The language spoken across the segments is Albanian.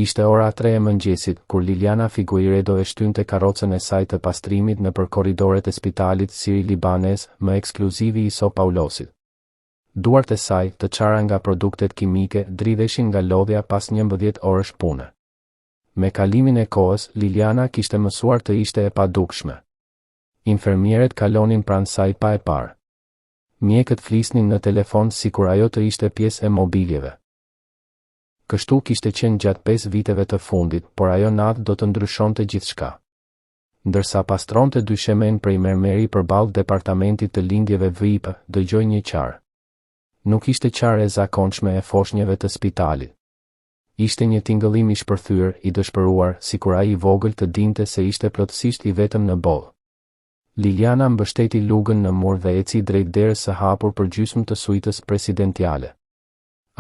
Ishte ora 3 e mëngjesit, kur Liliana Figueiredo e shtynte karrocën e saj të pastrimit nëpër korridoret e spitalit Siri Libanez, më ekskluzivi i São Paulosit. Duart e saj, të çara nga produktet kimike, dridheshin nga lodhja pas 11 orësh pune. Me kalimin e kohës, Liliana kishte mësuar të ishte e padukshme. Infermieret kalonin pranë saj pa e parë. Mjekët flisnin në telefon sikur ajo të ishte pjesë e mobiljeve. Kështu kishte qenë gjatë pesë viteve të fundit, por ajo natë do të ndryshonte gjithçka. Ndërsa pastronte dyshemenë prej mermeri përballë departamentit të lindjeve VIP, dëgjoi një qarë. Nuk ishte qarë e zakonshme e foshnjeve të spitalit. Ishte një tingëllim i shpërthyer, i dëshpëruar, sikur ai i vogël të dinte se ishte plotësisht i vetëm në botë. Liliana mbështeti lugën në mur dhe eci drejt derës së hapur përgjysmë të suitës presidentiale.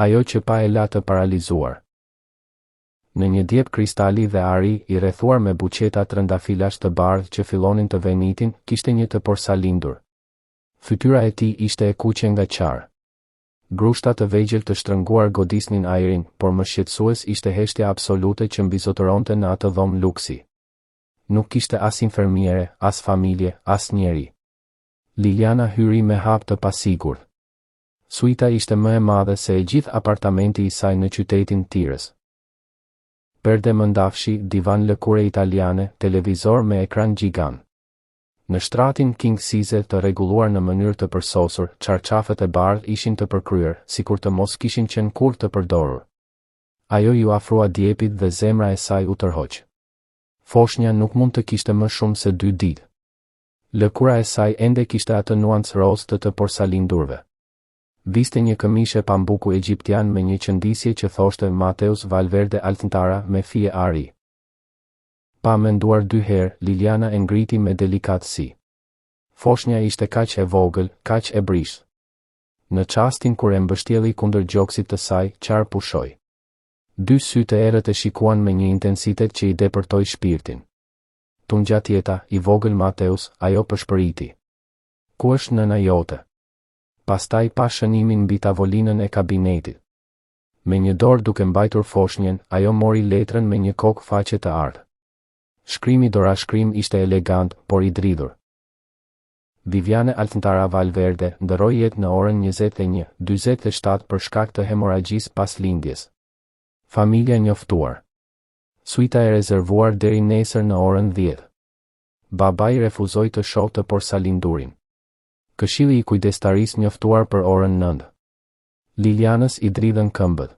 Ajo që pa e la të paralizuar. Në një djep kristali dhe ari, i rrethuar me buqeta trëndafilash të bardhë që fillonin të venitin, kishte një të porsalindur. Fytyra e tij ishte e kuqe nga qarë. Grushta të vegjël të shtrënguar godisnin ajrin, por më shqetësues ishte heshtja absolute që mbizotëronte në atë dhomë luksi. Nuk kishte as infermiere, as familje, as njeri. Liliana hyri me hap të pasigurt. Suita ishte më e madhe se e gjithë apartamenti i saj në qytetin Tirës. Perde mëndafshi, divan lëkure italiane, televizor me ekran gjigant. Në shtratin king size të rregulluar në mënyrë të përsosur, çarçafët e bardhë ishin të përkryer, sikur të mos kishin qenë kurrë të përdorur. Ajo iu afrua djepit dhe zemra e saj u tërhoq. Foshnja nuk mund të kishte më shumë se dy ditë. Lëkura e saj ende kishte atë nuancë rozë të të porsalindurve. Viste një këmishë pambuku egjiptian me një qëndisje që thoshte Mateus Valverde Alcantara me fije ari. Pa menduar dy herë, Liliana e ngriti me delikatësi. Foshnja ishte kaq e vogël, kaq e brishtë. Në çastin kur e mbështjelli kundër gjoksit të saj, qarë pushoi. Dy sy të errët e shikuan me një intensitet që i depërtoi shpirtin. Tungjatjeta, i vogël Mateus, ajo pëshpëriti. Ku është nëna jote? Pastaj pa shënimin mbi tavolinën e kabinetit. Me një dorë duke mbajtur foshnjën, ajo mori letrën me një kokë faqe të artë. Shkrimi dorashkrim ishte elegant, por i dridhur. Viviane Alcantara Valverde ndërroi jetë në orën 21:47 për shkak të hemorragjisë pas lindjes. Familja njoftuar. Suita e rezervuar deri nesër në orën 10. Babai refuzoi të shohë të porsalindurin. Këshilli i kujdestarisë njoftuar për orën 9. Lilianës i dridhën këmbët.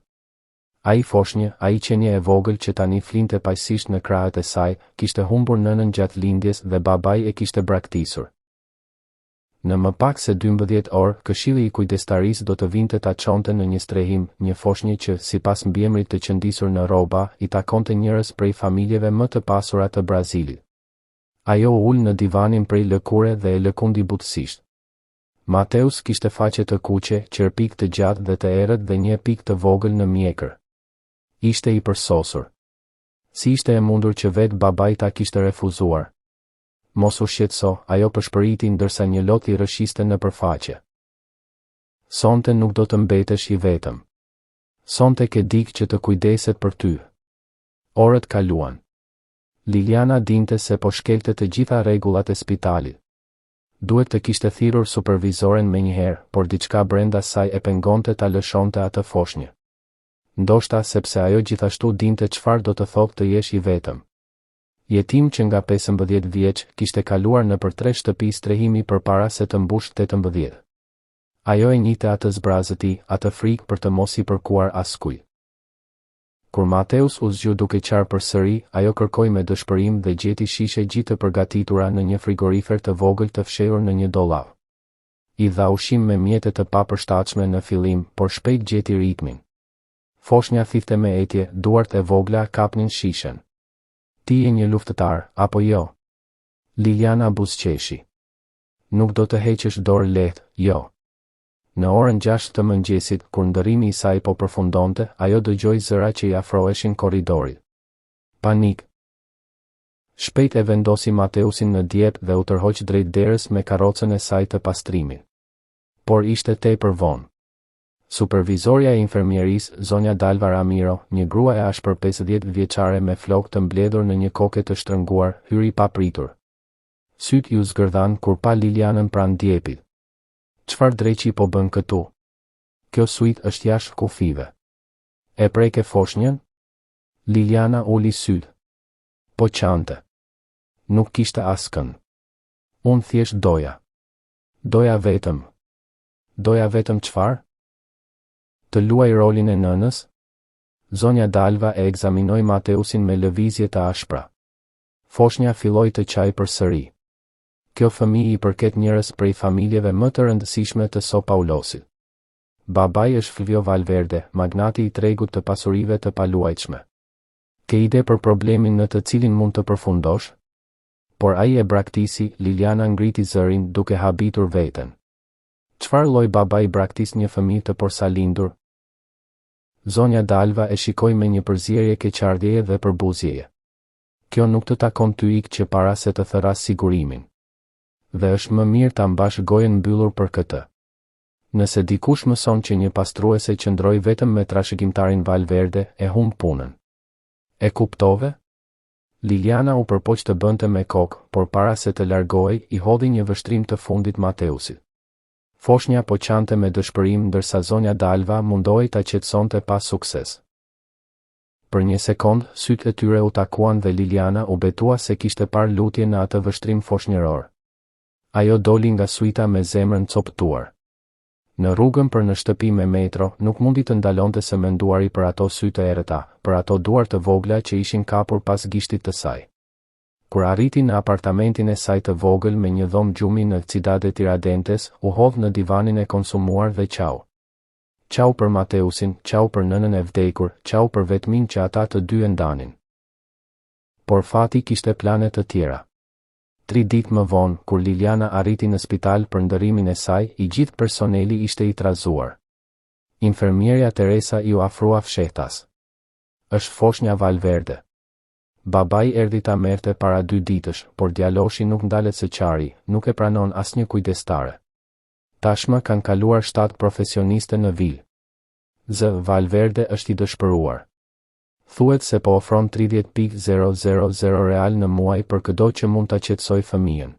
Ai foshnjë, ai qenie e vogël që tani flinte paqësisht në krahët e saj, kishte humbur nënën gjatë lindjes dhe babai e kishte braktisur. Në më pak se 12 orë, Këshilli i Kujdestarisë do të vinte ta çonte në një strehim, një foshnjë që, sipas mbiemrit të qëndisur në rroba, i takonte njërës prej familjeve më të pasura të Brazilit. Ajo u ul në divanin prej lëkure dhe e lëkundi butësisht. Mateus kishte faqe të kuqe, qerpikë të gjatë dhe të errët dhe një pikë të vogël në mjekër. Ishte i përsosur. Si ishte e mundur që vetë babai ta kishte refuzuar? Mos u shqetëso, ajo pëshpëriti ndërsa një lot i rrëshqiste nëpër faqe. Sonte nuk do të mbetesh i vetëm. Sonte ke dikë që të kujdeset për ty. Orët kaluan. Liliana dinte se po shkelte të gjitha rregullat e spitalit. Duhet të kishte thirrur supervizoren menjëherë, por diçka brenda saj e pengonte ta lëshonte atë foshnjë. Ndoshta sepse ajo gjithashtu dinte çfarë do të thotë të jesh i vetëm. Jetim që nga 15 vjeç, kishte kaluar nëpër tre shtëpi strehimi përpara se të mbushë 18. Ajo e njihte atë zbrazëti, atë frikë për të mos i përkuar askujt. Kur Mateus u zgju duke qarë përsëri, ajo kërkoi me dëshpërim dhe gjeti shishe gji të përgatitura në një frigorifer të vogël të fshehur në një dollap. I dha ushqim me mjete të papërshtatshme në fillim, por shpejt gjeti ritmin. Foshnja thithte me etje, duart e vogla kapnin shishen. Ti je një luftëtar, apo jo? Liliana buzëqeshi. Nuk do të heqësh dorë lehtë, jo. Në orën 6 të mëngjesit, kur ndërrimi i saj po përfundonte, ajo dëgjoi zëra që i afroheshin korridorit. Panik. Shpejt e vendosi Mateusin në djep dhe u tërhoq drejt derës me karrocën e saj të pastrimit. Por ishte tepër vonë. Supervizorja e infermierisë, zonja Dalva Ramiro, një grua e ashpër 50 vjeçare me flokë të mbledhur në një koke të shtrënguar, hyri papritur. Sytë iu zgërdhanë kur pa Lilianën pranë djepit. Çfarë dreqi po bën këtu? Kjo suitë është jashtë kufijve. E preke foshnjën? Liliana uli sytë. Po qante. Nuk kishte askënd. Unë thjesht doja. Doja vetëm. Doja vetëm çfarë? Të luaj rolin e nënës? Zonja Dalva e ekzaminoi Mateusin me lëvizje të ashpra. Foshnja filloi të qajë përsëri. Kjo fëmijë i përket njërës prej familjeve më të rëndësishme të São Paulosit. Babai është Flvio Valverde, magnati i tregut të pasurive të paluajtshme. Ke ide për problemin në të cilin mund të përfundosh? Por ai e braktisi, Liliana ngriti zërin duke habitur veten. Çfarë lloj babai braktis një fëmijë të porsalindur? Zonja Dalva e shikoi me një përzierje keqardhjeje dhe përbuzjeje. Kjo nuk të takon ty ik që para se të thërras sigurimin. Dhe është më mirë ta mbash gojën mbyllur për këtë. Nëse dikush mëson që një pastruese qëndroi vetëm me trashëgimtarin Valverde, e humb punën. E kuptove? Liliana u përpoq të bënte me kokë, por para se të largohej, i hodhi një vështrim të fundit Mateusit. Foshnja po qante me dëshpërim ndërsa zonja Dalva mundohej ta qetësonte pa sukses. Për një sekondë, sytë e tyre u takuan dhe Liliana u betua se kishte parë lutje në atë vështrim foshnjëror. Ajo doli nga suita me zemrën copëtuar. Në rrugën për në shtëpi me metro, nuk mundi të ndalonte së menduari për ato sy të errëta, për ato duar të vogla që ishin kapur pas gishtit të saj. Kur arriti në apartamentin e saj të vogël me një dhomë gjumi në Cidade Tiradentes, u hodh në divanin e konsumuar dhe qau. Qau për Mateusin, qau për nënën e vdekur, qau për vetminë që ata të dy e ndanin. Por fati kishte plane të tjera. Tri ditë më vonë, kur Liliana arriti në spital për ndërrimin e saj, i gjithë personeli ishte i trazuar. Infermierja Teresa iu afrua fshehtas. Është foshnja Valverde. Babai erdhi ta merrte para dy ditësh, por djaloshi nuk ndalet së qari, nuk e pranon asnjë kujdestare. Tashmë kanë kaluar shtatë profesioniste në vilë. Z. Valverde është i dëshpëruar. Thuhet se po ofron 30.000 real në muaj për këdo që mund ta qetësojë fëmijën.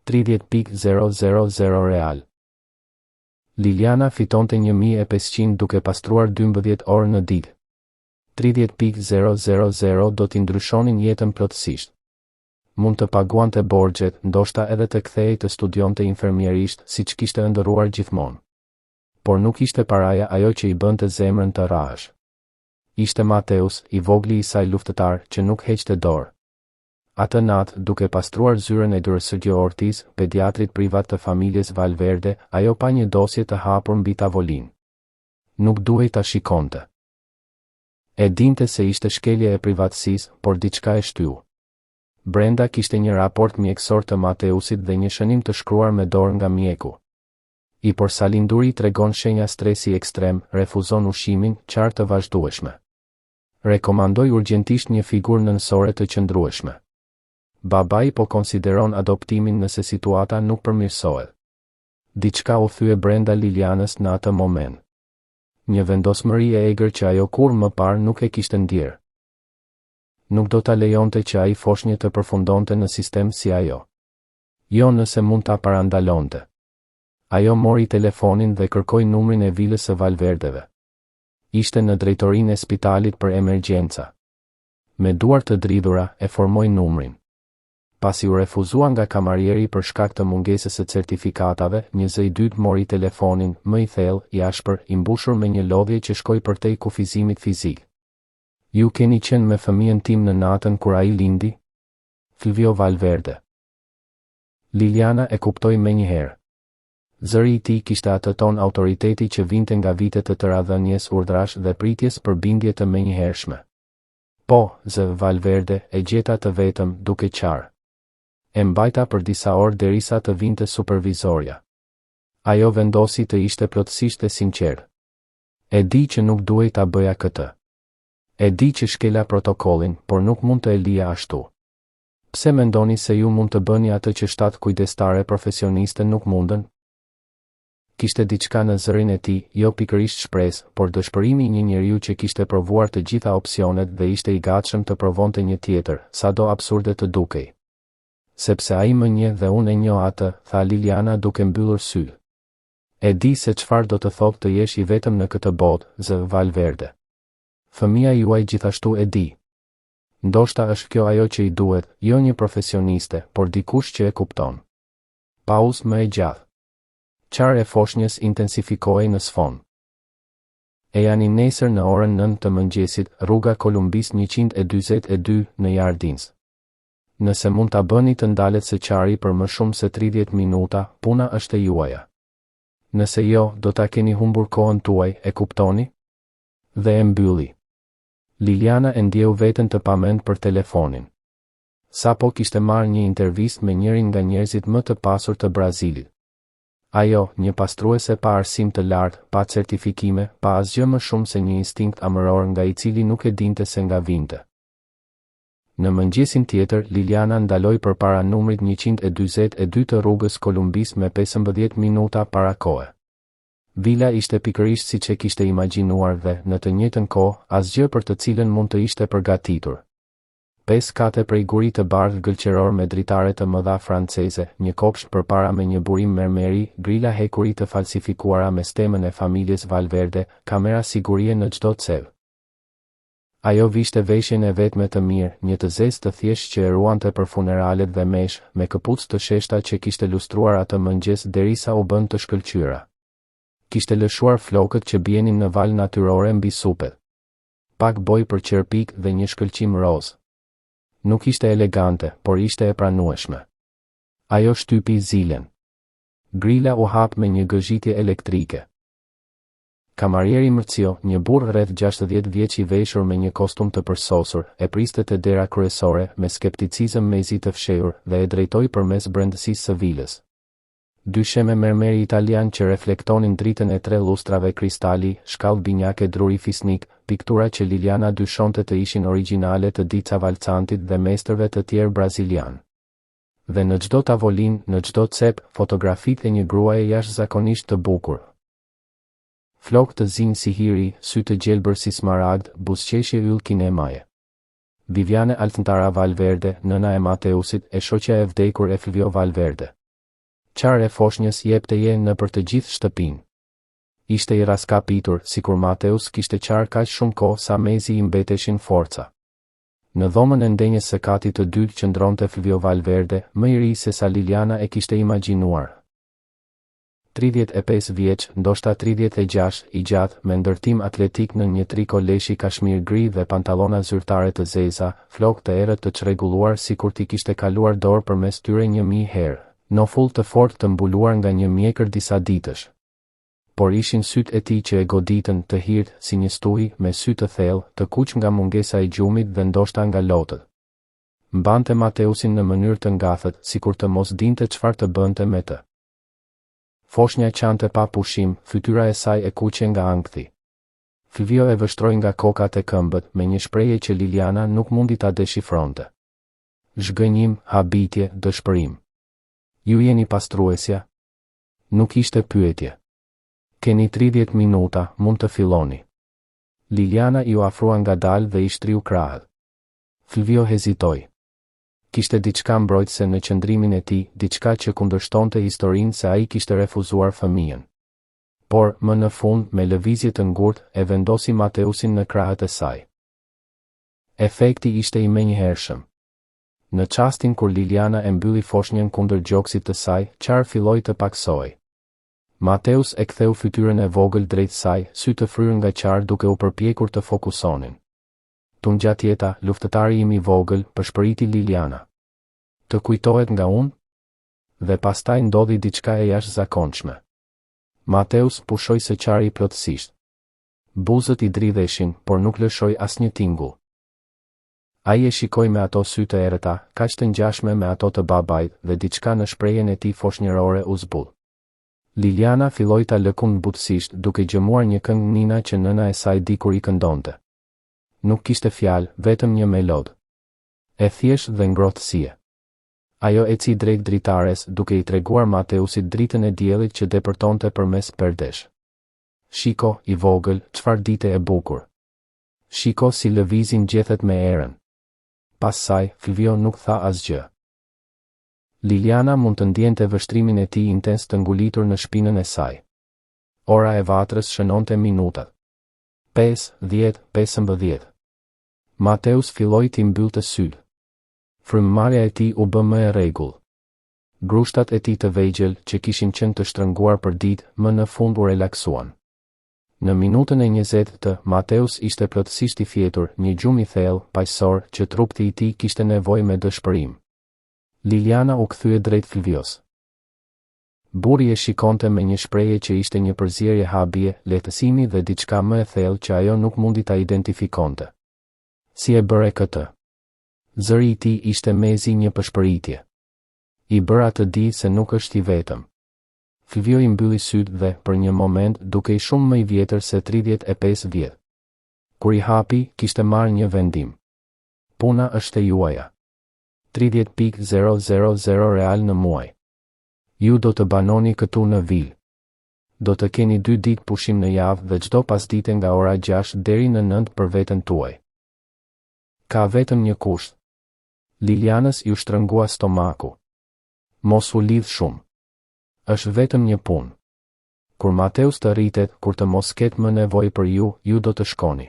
30.000 real. Liliana fitonte 1500 duke pastruar 12 orë në ditë. 30.000 do t'i ndryshonin jetën plotësisht. Mund të paguante borxhet, ndoshta edhe të kthehej të studionte infermierisht, siç kishte ëndërruar gjithmonë. Por nuk ishte paraja ajo që i bënte zemrën të rrahësh. Ishte Mateus, i vogli i saj luftëtar, që nuk heqte dorë. Atë natë, duke pastruar zyrën e Dr. Sergio Ortiz, pediatrit privat të familjes Valverde, ajo pa një dosje të hapur mbi tavolinë. Nuk duhej ta shikonte. E dinte se ishte shkelje e privatësisë, por diçka e shtyu. Brenda kishte një raport mjekësor të Mateusit dhe një shënim të shkruar me dorë nga mjeku. I porsalinduri tregon shenja stresi ekstrem, refuzon ushqimin, qarë të vazhdueshme. Rekomandoj urgjentisht një figurë nënësore të qëndrueshme. Babai po konsideron adoptimin nëse situata nuk përmirësohet. Diçka u thye brenda Lilianës në atë moment. Një vendosmëri e egër që ajo kurrë më parë nuk e kishte ndjerë. Nuk do ta lejonte që ai foshnjë të përfundonte në sistem si ajo. Jo nëse mund ta parandalonte. Ajo mori telefonin dhe kërkoi numrin e vilës së Valverdeve. Ishte në drejtorinë e spitalit për emergjenca. Me duar të dridhura, e formoi numrin. Pasi u refuzua nga kamarieri për shkak të mungesës së certifikatave, një zë i dytë mori telefonin, më i thellë, i ashpër, i mbushur me një lodhje që shkoi përtej kufizimit fizik. Ju keni qenë me fëmijën tim në natën kur ai lindi? Flvio Valverde. Liliana e kuptoi menjëherë. Zëri i tij kishte atë ton autoriteti që vinte nga vite të tëra dhënies urdhrash dhe pritjes për bindje të menjëhershme. Po, Z. Valverde, e gjeta të vetëm, duke qarë. E mbajta për disa orë derisa të vinte supervizorja. Ajo vendosi të ishte plotësisht e sinqertë. E di që nuk duhej ta bëja këtë. E di që shkela protokollin, por nuk mund të e lija ashtu. Pse mendoni se ju mund të bëni atë që shtatë kujdestare profesioniste nuk mundën? Kishte diçka në zërin e tij, jo pikërisht shpresë, por dëshpërimi i një njeriu që kishte provuar të gjitha opsionet dhe ishte i gatshëm të provonte një tjetër, sado absurde të dukej. Sepse ai më njeh dhe unë e njoh atë, tha Liliana duke mbyllur sytë. E di se çfarë do të thotë të jesh i vetëm në këtë botë, zë Valverde. Fëmija juaj gjithashtu e di. Ndoshta është kjo ajo që i duhet, jo një profesioniste, por dikush që e kupton. Pauzë më e gjatë. Qarja e foshnjës intensifikohej në sfond. Ejani nesër në orën 9 të mëngjesit, rruga Kolumbisë 142, në Jardins. Nëse mund ta bëni të ndalet së qari për më shumë se 30 minuta, puna është e juaja. Nëse jo, do ta keni humbur kohën tuaj, e kuptoni? Dhe e mbylli. Liliana e ndjeu veten të pamend për telefonin. Sapo kishte marrë një intervistë me njërin nga njerëzit më të pasur të Brazilit. Ajo, një pastruese pa arsim të lartë, pa certifikime, pa asgjë më shumë se një instinkt amëror nga i cili nuk e dinte se nga vinte. Në mëngjesin tjetër, Liliana ndaloi përpara numrit 142 të rrugës Kolumbisë me 15 minuta para kohe. Vila ishte pikërisht siç e kishte imagjinuar dhe, në të njëjtën kohë, asgjë për të cilën mund të ishte përgatitur. Pesë kate prej guri të bardhë gëlqeror me dritare të mëdha franceze, një kopsht përpara me një burim mermeri, grila hekuri të falsifikuara me stemën e familjes Valverde, kamera sigurie në çdo cep. Ajo vishte veshjen e vetme të mirë, një të zezë të thjeshtë që e ruante për funeralet dhe meshë, me këpucë të sheshta që kishte lustruar atë mëngjes derisa u bënë të shkëlqyera. Kishte lëshuar flokët që bienin në valë natyrore mbi supet. Pak bojë për qerpikë dhe një shkëlqim rozë. Nuk ishte elegante, por ishte e pranueshme. Ajo shtypi zilen. Grila u hap me një gëzhitje elektrike. Kamarieri Mërcio, një burrë rreth 60 vjeç i veshur me një kostum të përsosur, e priste te dera kryesore, me skepticizëm mezi të fshehur, dhe e drejtoi përmes brendësisë së vilës. Dysheme mermeri italian që reflektonin dritën e tre llustrave kristali, shkallë binjake druri fisnik, piktura që Liliana dyshonte të ishin origjinale të Di Cavalcantit dhe mestërve të tjerë brazilianë. Dhe në çdo tavolinë, në çdo cep, fotografitë e një gruaje jashtëzakonisht të bukur. Flokë të zinj si hiri, sy të gjelbër si smaragd, buzëqeshje yll kinemaje. Viviane Alcantara Valverde, nëna e Mateusit, e shoqja e vdekur e Flvio Valverde. Qarja e foshnjës jepte jehnë nëpër të gjithë shtëpinë. Ishte i rraskapitur, sikur Mateus kishte qarë kaq shumë kohë sa mezi i mbeteshin forca. Në dhomën e ndenjës së katit të dytë qëndronte Flvio Valverde, më i ri se sa Liliana e kishte imagjinuar. 35 vjeç, ndoshta 36, i gjatë, me ndërtim atletik nën një triko leshi kashmir gri dhe pantallona zyrtare të zeza, flokë të errët të çrregulluar sikur t'i kishte kaluar dorë përmes tyre 1000 herë, nofull të fortë të mbuluar nga një mjekër disa ditësh. Por ishin sytë e tij që e goditën, të hirtë, si një stuhi, me sy të thellë, të kuq nga mungesa e gjumit dhe ndoshta nga lotët. Mbante Mateusin në mënyrë të ngathët, sikur të mos dinte çfarë të bënte me të. Foshnja qante pa pushim, fytyra e saj e kuqe nga ankthi. Flvio e vështroi nga koka te këmbët, me një shprehje që Liliana nuk mundi ta deshifronte. Zhgënjim, habitje, dëshpërim. Ju jeni pastruesja? Nuk ishte pyetje. Keni 30 minuta, mund të filloni. Liliana iu afrua ngadalë dhe i shtriu krahët. Flvio hezitoi. Kishte diçka mbrojtëse në qëndrimin e tij, diçka që kundërshtonte historinë se ai kishte refuzuar fëmijën. Por, më në fund, me lëvizje të ngurtë, e vendosi Mateusin në krahët e saj. Efekti ishte i menjëhershëm. Në çastin kur Liliana e mbylli foshnjën kundër gjoksit të saj, qarja filloi të pakësohej. Mateus e ktheu fytyrën e vogël drejt saj, sy të fryrë nga qarja duke u përpjekur të fokusonin. Tungjatjeta, luftëtari im i vogël, pëshpëriti Liliana. Të kujtohet nga unë? Dhe pastaj ndodhi diçka e jashtëzakonshme. Mateus pushoi së qari plotësisht. Buzët i dridheshin, por nuk lëshoi asnjë tingull. Ai e shikoi me ato sy të errëta, kaq të ngjashme me ato të babait, dhe diçka në shprehjen e tij foshnjërore u zbut. Liliana filloi ta lëkundë butësisht, duke gjëmuar një këngë nina që nëna e saj dikur i këndonte. Nuk kishte fjalë, vetëm një melodi. E thjeshtë dhe ngrohtësie. Ajo eci drejt dritares, duke i treguar Mateusit dritën e diellit që depërtonte përmes perdesh. Shiko, i vogël, çfarë dite e bukur. Shiko si lëvizin gjethet me erën. Pas saj, Flvio nuk tha asgjë. Liliana mund të ndjente vështrimin e tij intens të ngulitur në shpinën e saj. Ora e vatrës shënonte minutat. 5, 10, 15. Mateus filloi t'i mbyllte sytë. Frymëmarrja e tij u bë më e rregullt. Grushtat e tij të vegjël, që kishin qenë të shtrënguar për ditë, më në fund u relaksuan. Në minutën e 20-të, Mateus ishte plotësisht i fjetur, një gjumë i thellë, paqësor, që trupti i tij kishte nevojë me dëshpërim. Liliana u kthye drejt Flvios. Burri e shikonte me një shprehje që ishte një përzierje habie, lehtësimi dhe diçka më e thellë që ajo nuk mundi ta identifikonte. Si e bëre këtë? Zëri i tij ishte mezi një pëshpëritje. I bëra të dijë se nuk është i vetëm. Flvio i mbylli sytë dhe, për një moment, dukej shumë më i vjetër se 35 vjet. Kur i hapi, kishte marrë një vendim. Puna është e juaja. 30.000 real në muaj. Ju do të banoni këtu në vilë. Do të keni dy ditë pushim në javë dhe çdo pasdite nga ora 6 deri në 9 për veten tuaj. Ka vetëm një kusht. Lilianës iu shtrëngua stomaku. Mos u lidh shumë. Është vetëm një punë. Kur Mateus të rritet, kur të mos ketë më nevojë për ju, ju do të shkoni.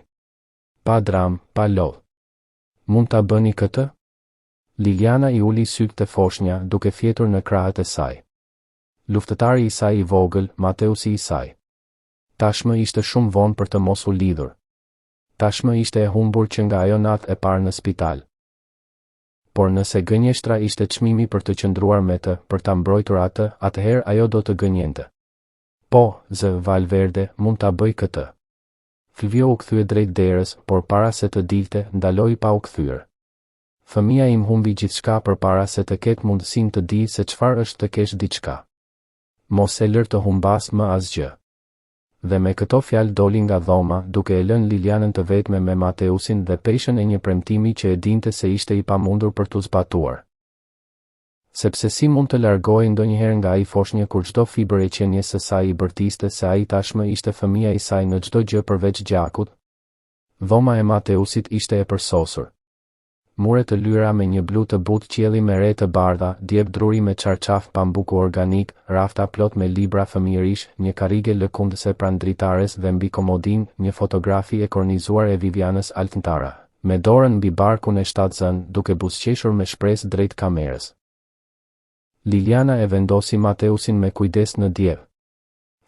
Pa dramë, pa lot. Mund ta bëni këtë? Liliana i uli sytë te foshnja, duke fjetur në krahët e saj. Luftëtari i saj i vogël, Mateusi i saj. Tashmë ishte shumë vonë për të mos u lidhur. Tashmë ishte e humbur që nga ajo natë e parë në spital. Por nëse gënjeshtra ishte çmimi për të qëndruar me të, për ta mbrojtur atë, atëherë ajo do të gënjente. Po, zë Valverde, mund ta bëj këtë. Flvio u kthye drejt derës, por para se të dilte, ndaloi pa u kthyer. Fëmija im humbi gjithçka përpara se të ketë mundësinë të dijë se çfarë është të kesh diçka. Mos e lër të humbasë më asgjë. Dhe me këto fjalë doli nga dhoma, duke e lënë Lilianën të vetme me Mateusin dhe peshën e një premtimi që e dinte se ishte i pamundur për t'u zbatuar. Sepse si mund të largohej ndonjëherë nga ai foshnjë kur çdo fibër e qenies së saj i bërtiste se ai tashmë ishte fëmija i saj në çdo gjë përveç gjakut? Dhoma e Mateusit ishte e përsosur. Mure të lyera me një blu të butë qielli me re të bardha, djep druri me çarçaf pambuku organik, rafta plot me libra fëmijërish, një karrige lëkundëse pranë dritares dhe mbi komodinë, një fotografi e kornizuar e Vivianës Alcantara, me dorën mbi barkun e shtatzënë, duke buzëqeshur me shpresë drejt kamerës. Liliana e vendosi Mateusin me kujdes në djep.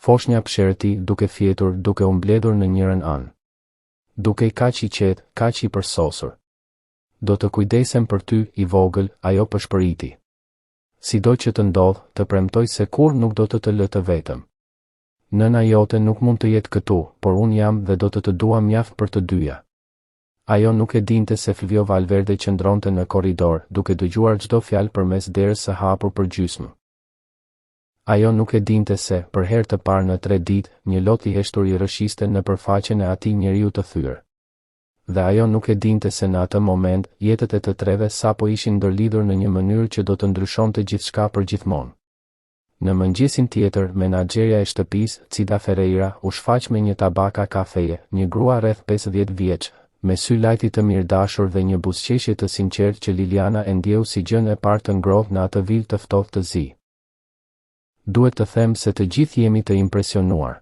Foshnja psherëti, duke fjetur, duke u mbledhur në njërën anë. Dukej kaq i qetë, kaq i përsosur. Do të kujdesem për ty, i vogël, ajo pëshpëriti. Sido që të ndodhë, të premtoj se kurrë nuk do të të lë të vetëm. Nëna jote nuk mund të jetë këtu, por unë jam dhe do të të dua mjaft për të dyja. Ajo nuk e dinte se Flvio Valverde qëndronte në korridor, duke dëgjuar çdo fjalë përmes derës së hapur përgjysmë. Ajo nuk e dinte se, për herë të parë në tre ditë, një lot i heshtur i rrëshqiste nëpër faqen e atij njeriu të thyer. Dhe ajo nuk e dinte se në atë moment, jetët e të treve sapo ishin ndërlidhur në një mënyrë që do të ndryshonte gjithçka përgjithmonë. Në mëngjesin tjetër, menaxherja e shtëpisë, Cida Ferreira, u shfaq me një tabaka kafeje, një grua rreth 50 vjeç, me sy lajthi të mirëdashur dhe një buzëqeshje të sinqertë që Liliana e ndjeu si gjënë e parë të ngrohtë në atë vilë të ftohtë të zi. Duhet të them se të gjithë jemi të impresionuar.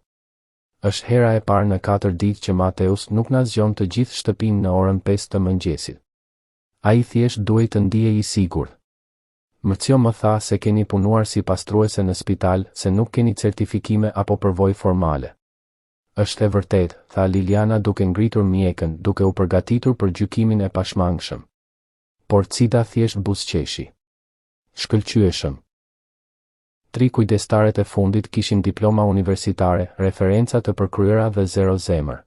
Është hera e parë në katër ditë që Mateus nuk na zgjon të gjithë shtëpinë në orën 5 të mëngjesit. Ai thjesht duhej të ndihej i sigurt. Mërcio më tha se keni punuar si pastruese në spital, se nuk keni certifikime apo përvojë formale. Është e vërtetë, tha Liliana duke ngritur mjekën, duke u përgatitur për gjykimin e pashmangshëm. Por Cida thjesht buzëqeshi. Shkëlqyeshëm. Tri kujdestaret e fundit kishin diploma universitare, referenca të përkryera dhe zero zemër.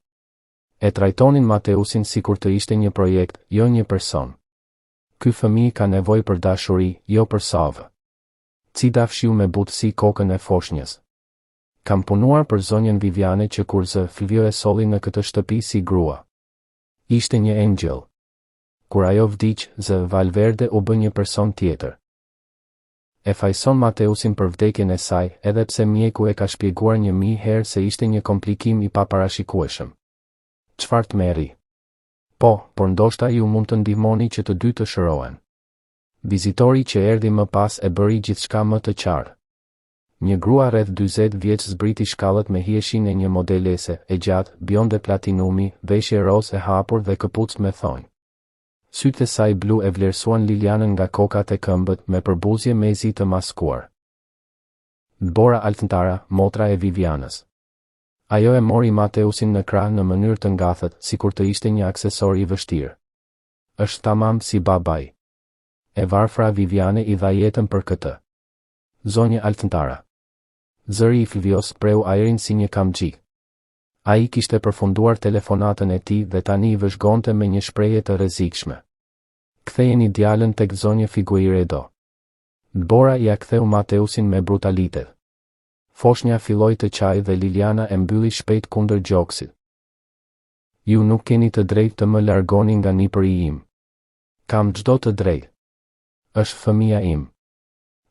E trajtonin Mateusin sikur të ishte një projekt, jo një person. Ky fëmijë ka nevojë për dashuri, jo për savë. Cida fshiu me butësi kokën e foshnjës. Kam punuar për zonjën Viviane që kur zë Flvio e solli në këtë shtëpi si grua. Ishte një engjëll. Kur ajo vdiq, zë Valverde u bë një person tjetër. E fajëson Mateusin për vdekjen e saj, edhe pse mjeku e ka shpjeguar 1000 herë se ishte një komplikim i paparashikueshëm. Çfarë tmerri! Po, por ndoshta ju mund të ndihmoni që të dy të shërohen. Vizitori që erdhi më pas e bëri gjithçka më të qartë. Një grua rreth 40 vjeç zbriti shkallët me hijeshinë e një modelese, e gjatë, bjonde platinumi, veshje rozë e hapur dhe këpucë me thonj. Sytë e saj blu e vlerësuan Lilianën nga koka te këmbët, me përbuzje mezi të maskuar. Dbora Alcantara, motra e Vivianës. Ajo e mori Mateusin në krah në mënyrë të ngathët, sikur të ishte një aksesor i vështirë. Është tamam si babai. E varfra Viviane i dha jetën për këtë. Zonjë Alcantara. Zëri i Flvios preu ajrin si një kamxhik. Ai kishte përfunduar telefonatën e tij dhe tani i vëzhgonte me një shprehje të rrezikshme. Kthejeni djalën tek zonjë Figueiredo. Dbora ia ktheu Mateusin me brutalitet. Foshnja filloi të qajë dhe Liliana e mbylli shpejt kundër gjoksit. Ju nuk keni të drejtë të më largoni nga nipëri im. Kam çdo të drejtë. Është fëmija im.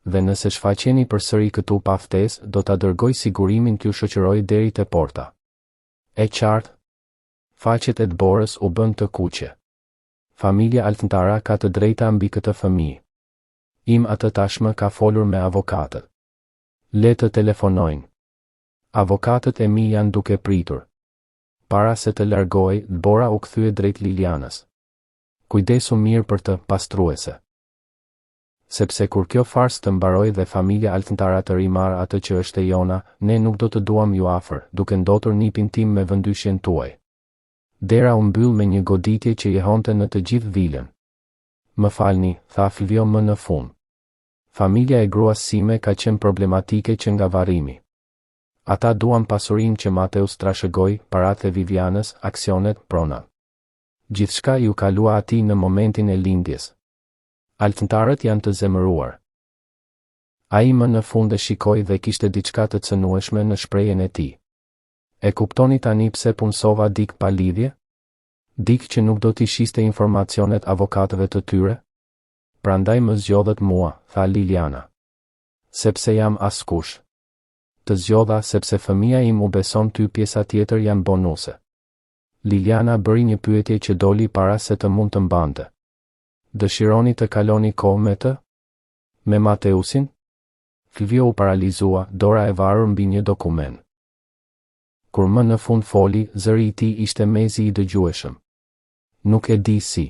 Dhe nëse shfaqeni përsëri këtu pa ftesë, do ta dërgoj sigurimin t'ju shoqërojë deri te porta. E qartë? Faqet e Dborës u bënë të kuqe. Familja Alcantara ka të drejta mbi këtë fëmijë. Im atë tashmë ka folur me avokatët. Le të telefonojnë. Avokatët e mi janë duke pritur. Para se të largohej, Dbora u kthye drejt Lilianës. Kujdesu mirë për të, pastruese. Sepse kur kjo farsë të mbarojë dhe familja Alcantara të rimarrë atë që është e jona, ne nuk do të duam ju afër, duke ndotur nipin tim me vëndyshjen tuaj. Dera u mbyll me një goditje që jehonte në të gjithë vilën. Më falni, tha Flvio më në fund. Familja e gruas sime ka qenë problematike që nga varrimi. Ata duan pasurinë që Mateus trashëgoi, paratë e Vivianës, aksionet, pronat. Gjithçka iu kalua atij në momentin e lindjes. Alcantarët janë të zemëruar. Ai më në fund e shikoi dhe kishte diçka të cënueshme në shprehjen e tij. E kuptoni tani pse punësova dikë pa lidhje? Dikë që nuk do t'i shiste informacionet avokatëve të tyre? Prandaj më zgjodhët mua, tha Liliana. Sepse jam askush. Të zgjodha sepse fëmija im u beson ty pjesa tjetër janë bonuse. Liliana bëri një pyetje që doli para se të mund të mbante. Dëshironi të kaloni kohë me të? Me Mateusin? Flvio u paralizua, dora e varur mbi një dokument. Kur më në fund foli, zëri i tij ishte mezi i dëgjueshëm. Nuk e di si.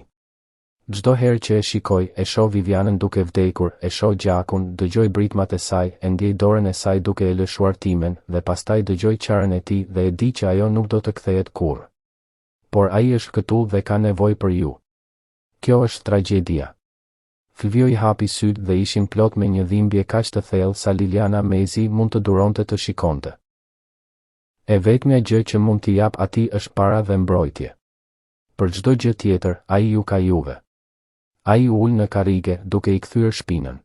Çdo herë që e shikoj, e shoh Vivianën duke vdekur, e shoh gjakun, dëgjoj britmat e saj, e ndjej dorën e saj duke e lëshuar timen, dhe pastaj dëgjoj qarjen e tij dhe e di që ajo nuk do të kthehet kurrë. Por ai është këtu dhe ka nevojë për ju. Kjo është tragjedia. Flvio i hapi sytë dhe ishin plot me një dhimbje kaq të thellë sa Liliana mezi mund të duronte të shikonte. E vetmja gjë që mund t'i jap atij është para dhe mbrojtje. Për çdo gjë tjetër, ai ju ka juve. Ai u ul në karrige, duke i kthyer shpinën.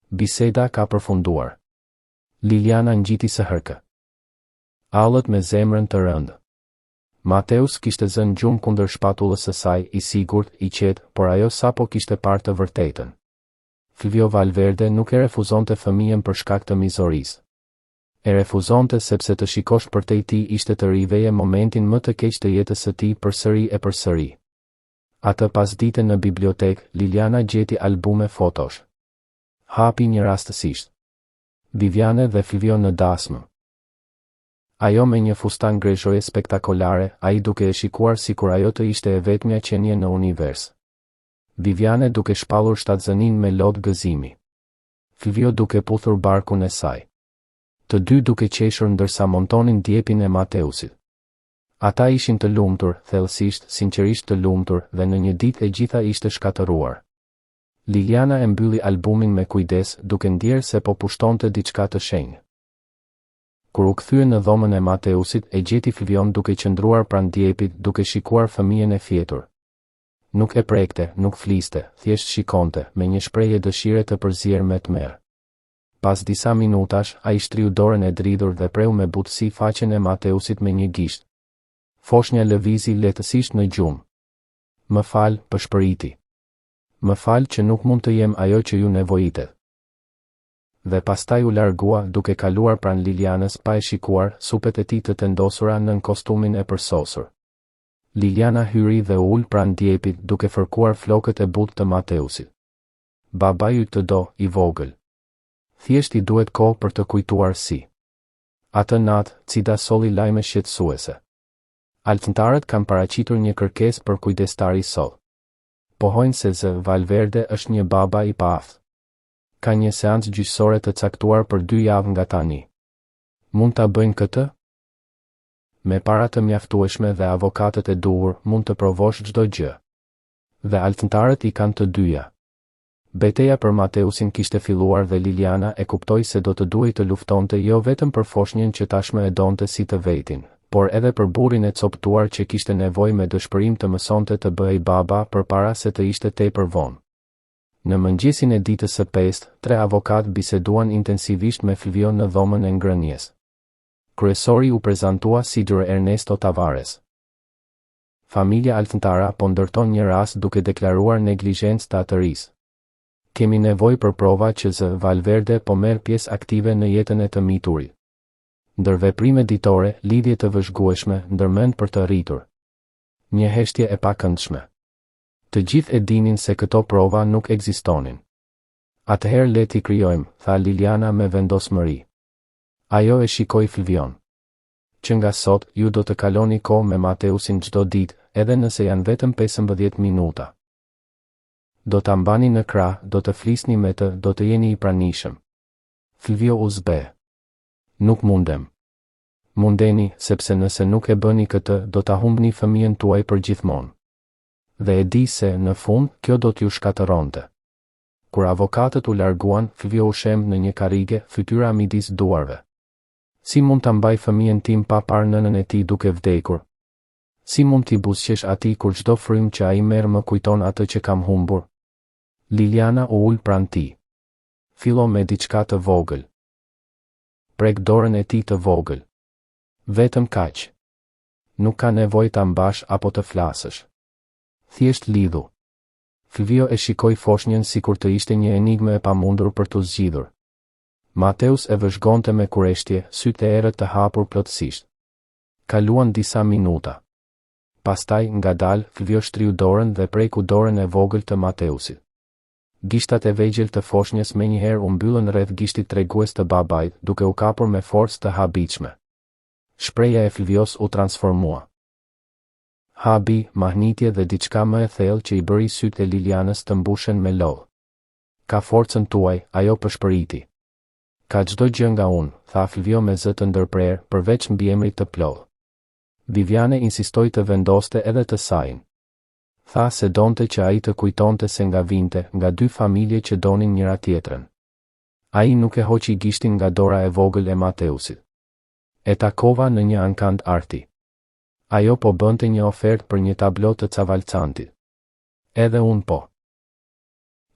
Biseda ka përfunduar. Liliana ngjiti sëhërkë. Allët me zemrën të rëndë. Mateus kishte zënë gjumë kundër shpatullës së saj, i sigurt, i qetë, por ajo sapo kishte parë të vërtetën. Flvio Valverde nuk e refuzonte fëmijën për shkak të mizorisë. E refuzonte sepse të shikosh përtej tij ishte të riveje momentin më të keq të jetës së tij përsëri e përsëri. Atë pasdite në bibliotekë, Liliana gjeti albume fotosh. Hapi një rastësisht. Viviane dhe Flvio në dasmë. Ajo me një fustan grezhoje spektakolare, ai duke e shikuar sikur ajo të ishte e vetmja qenie në univers. Viviane duke shpallur shtatzëninë me lot gëzimi. Flvio duke puthur barkun e saj. Të dy duke qeshur ndërsa montonin djepin e Mateusit. Ata ishin të lumtur, thellësisht, sinqerisht të lumtur, dhe në një ditë e gjitha ishte shkatërruar. Liliana e mbylli albumin me kujdes, duke ndjerë se po pushtonte diçka të shenjtë. Kur u kthye në dhomën e Mateusit, e gjeti Flvion duke qëndruar pranë djepit, duke shikuar fëmijën e fjetur. Nuk e prekte, nuk fliste, thjesht shikonte, me një shprehje dëshire të përzier me tmerr. Pas disa minutash, ai shtriu dorën e dridhur dhe preu me butësi faqen e Mateusit me një gisht. Foshnja lëvizi lehtësisht në gjumë. Më fal, pëshpëriti. Më fal që nuk mund të jem ajo që ju nevojitet. Dhe pastaj u largua, duke kaluar pranë Lilianës pa e shikuar, supet e tij të tendosura nën kostumin e përsosur. Liliana hyri dhe u ul pranë djepit, duke fërkuar flokët e butë të Mateusit. Babai yt të do, i vogël. Thjesht i duhet kohë për të kujtuar si. Atë natë, Cida solli lajme shqetësuese. Alcantarët kanë paraqitur një kërkesë për kujdestari sot. Pohojnë se Z. Valverde është një baba i paaftë. Ka një seancë gjyqësore të caktuar për dy javë nga tani. Mund ta bëjnë këtë? Me para të mjaftueshme dhe avokatët e duhur, mund të provosh çdo gjë. Dhe Alcantarët i kanë të dyja. Beteja për Mateusin kishte filluar dhe Liliana e kuptoi se do të duhej të luftonte jo vetëm për foshnjën që tashmë e donte si të vetin, por edhe për burrin e copëtuar që kishte nevojë me dëshpërim të mësonte të bëhej baba përpara se të ishte tepër vonë. Në mëngjesin e ditës së pestë, tre avokatë biseduan intensivisht me Flvion në dhomën e ngrënies. Kryesori u prezantua si Dr. Ernesto Tavares. Familja Alcantara po ndërton një rast duke deklaruar neglizhencë të atërisë. Kemi nevojë për prova që Z. Valverde po merr pjesë aktive në jetën e të miturit. Ndërveprime ditore, lidhje të vëzhgueshme, ndërmend për të rritur. Një heshtje e pakëndshme. Të gjithë e dinin se këto prova nuk ekzistonin. Atëherë le t'i krijojmë, tha Liliana me vendosmëri. Ajo e shikoi Flvion. Që nga sot, ju do të kaloni kohë me Mateusin çdo ditë, edhe nëse janë vetëm 15 minuta. Do ta mbani në krah, do të flisni me të, do të jeni i pranishëm. Flvio u zbeh. Nuk mundem. Mundeni, sepse nëse nuk e bëni këtë, do ta humbni fëmijën tuaj përgjithmonë. Dhe e di se, në fund, kjo do t'ju shkatërronte. Kur avokatët u larguan, Flvio u shemb në një karrige, fytyra midis duarve. Si mund ta mbaj fëmijën tim pa parë nënën e tij duke vdekur? Si mund t'i buzëqesh atij kur çdo frymë që ai merr më kujton atë që kam humbur? Liliana u ul pranë tij. Fillo me diçka të vogël. Prek dorën e tij të vogël. Vetëm kaq. Nuk ka nevojë ta mbash apo të flasësh. Thjesht lidhu. Flvio e shikoi foshnjën sikur të ishte një enigmë e pamundur për t'u zgjidhur. Mateus e vëzhgonte me kureshtje, sytë e errët të hapur plotësisht. Kaluan disa minuta. Pastaj, ngadalë, Flvio shtriu dorën dhe preku dorën e vogël të Mateusit. Gishtat e vegjël të foshnjës menjëherë u mbyllën rreth gishtit tregues të babait, duke u kapur me forcë të habitshme. Shprehja e Flvios u transformua. Habi, mahnitje dhe diçka më e thellë që i bëri sytë e Lilianës të mbushen me lot. Ka forcën tuaj, ajo pëshpëriti. Ka çdo gjë nga unë, tha Flvio me zë të ndërprerë, përveç mbiemrit të plotë. Viviane insistoi të vendoste edhe të sajin. Tha se donte që ai të kujtonte se nga vinte, nga dy familje që donin njëra-tjetrën. Ai nuk e hoqi gishtin nga dora e vogël e Mateusit. E takova në një ankand arti. Ajo po bënte një ofertë për një tablo të Cavalcantit. Edhe unë po.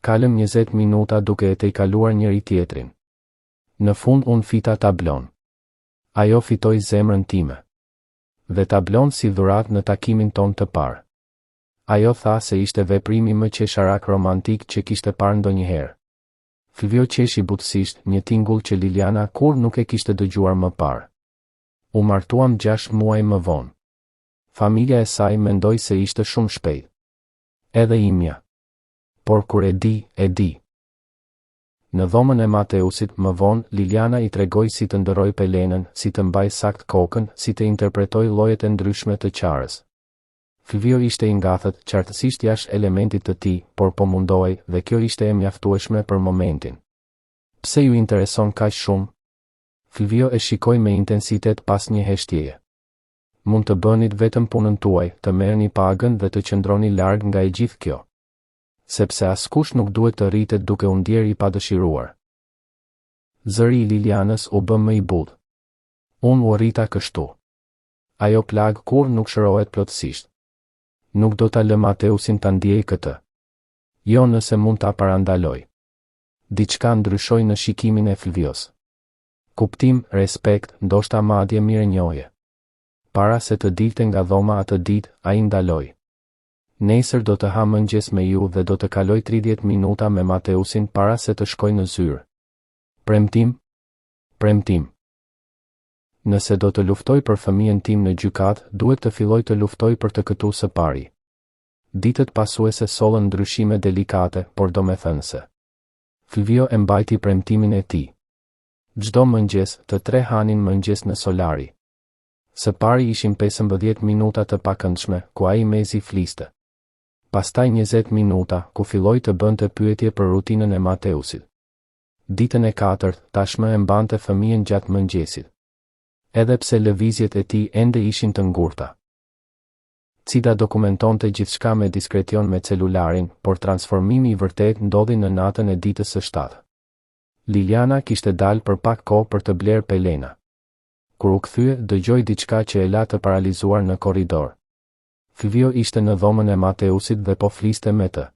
Kaluam 20 minuta duke e tejkaluar njëri-tjetrin. Në fund unë fita tablonë. Ajo fitoi zemrën time. Dhe tablonë si dhuratë në takimin tonë të parë. Ajo tha se ishte veprimi më qesharak romantik që kishte parë ndonjëherë. Flvio qeshi butësisht, një tingull që Liliana kurrë nuk e kishte dëgjuar më parë. U martuam 6 muaj më vonë. Familja e saj mendoi se ishte shumë shpejt. Edhe imja. Por kur e di, e di. Në dhomën e Mateusit, më vonë, Liliana i tregoi si të ndërrojë pelenën, si të mbajë saktë kokën, si të interpretojë llojet e ndryshme të qarës. Flvio ishte i ngathët, qartësisht jashtë elementit të tij, por po mundohej, dhe kjo ishte e mjaftueshme për momentin. Pse ju intereson kaq shumë? Flvio e shikoi me intensitet pas një heshtjeje. Mund të bënit vetëm punën tuaj, të merrni pagën dhe të qëndroni larg nga e gjithë kjo. Sepse askush nuk duhet të rritet duke u ndjerë i padëshiruar. Zëri i Lilianës u bë më i butë. Unë u rrita kështu. Ajo plagë kurrë nuk shërohet plotësisht. Nuk do ta lë Mateusin ta ndiejë këtë. Jo nëse mund ta parandaloj. Diçka ndryshoi në shikimin e Flvios. Kuptim, respekt, ndoshta madje mirënjohje. Para se të dilte nga dhoma atë ditë, ai ndaloi. Nesër do të ha mëngjes me ju dhe do të kaloj 30 minuta me Mateusin para se të shkoj në zyrë. Premtim? Premtim. Nëse do të luftoj për fëmijën tim në gjykatë, duhet të filloj të luftoj për të këtu së pari. Ditët pasuese sollën ndryshime delikate, por domethënëse. Flvio e mbajti premtimin e tij. Çdo mëngjes, të tre hanin mëngjes në Solari. Së pari ishin 15 minuta të pakëndshme, ku ai mezi fliste. Pastaj 20 minuta, ku filloi të bënte pyetje për rutinën e Mateusit. Ditën e katërt, tashmë e mbante fëmijën gjatë mëngjesit. Edhe pse lëvizjet e tij ende ishin të ngurta. Cida dokumentonte gjithçka me diskrecion me celularin, por transformimi i vërtetë ndodhi në natën e ditës së shtatë. Liliana kishte dalë për pak kohë për të blerë pelena. Kur u kthye, dëgjoi diçka që e la të paralizuar në korridor. Flvio ishte në dhomën e Mateusit dhe po fliste me të.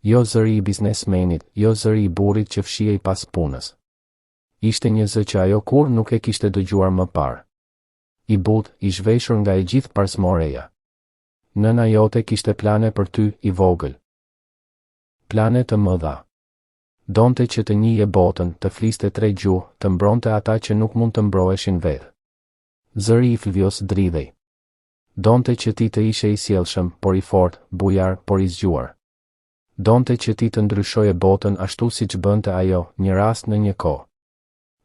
Jo zëri i biznesmenit, jo zëri i burrit që fshihej pas punës. Ishte një zë që ajo kurrë nuk e kishte dëgjuar më parë. I butë, i zhveshur nga e gjithë parzmoreja. Nëna jote kishte plane për ty, i vogël. Plane të mëdha. Donte që të njihje botën, të fliste tre gjuhë, të mbronte ata që nuk mund të mbroheshin vetë. Zëri i Flvios dridhej. Donte që ti të ishe i sjellshëm, por i fortë, bujar, por i zgjuar. Donte që ti të ndryshoje botën ashtu siç bënte ajo, një rast në një kohë.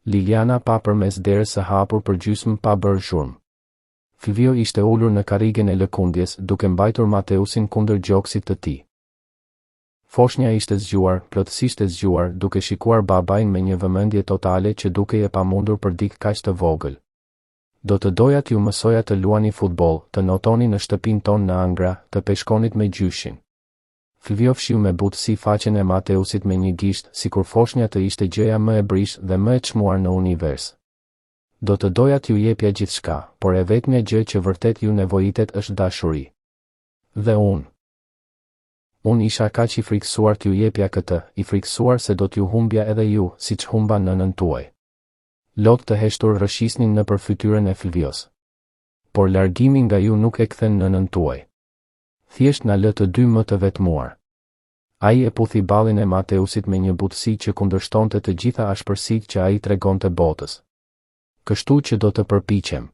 Liliana pa përmes derës së hapur përgjysmë pa bërë zhurmë. Flvio ishte ulur në karrigen e lëkundjes, duke mbajtur Mateusin kundër gjoksit të tij. Foshnja ishte zgjuar, plotësisht e zgjuar, duke shikuar babain me një vëmendje totale që dukej e pamundur për dikë kaq të vogël. Do të doja t'ju mësoja të luani futboll, të notoni në shtëpinë tonë në Angra, të peshkonit me gjyshin. Flvio fshiu me butësi faqen e Mateusit me një gisht, sikur foshnja të ishte gjëja më e brishtë dhe më e çmuar në univers. Do të doja t'ju jepja gjithçka, por e vetmja gjë që vërtet ju nevojitet është dashuri. Dhe unë. Unë isha kaq i frikësuar t'ju jepja këtë, i frikësuar se do t'ju humbja edhe ju, siç humba nënën tuaj. Lot të heshtur rrëshqisnin nëpër fytyrën e Flvios. Por largimi nga ju nuk e kthen nënën tuaj. Thjesht na lë të dy më të vetmuar. Ai e puthi ballin e Mateusit me një butësi që kundërshtonte të gjitha ashpërsitë që ai tregonte botës. Kështu që do të përpiqem.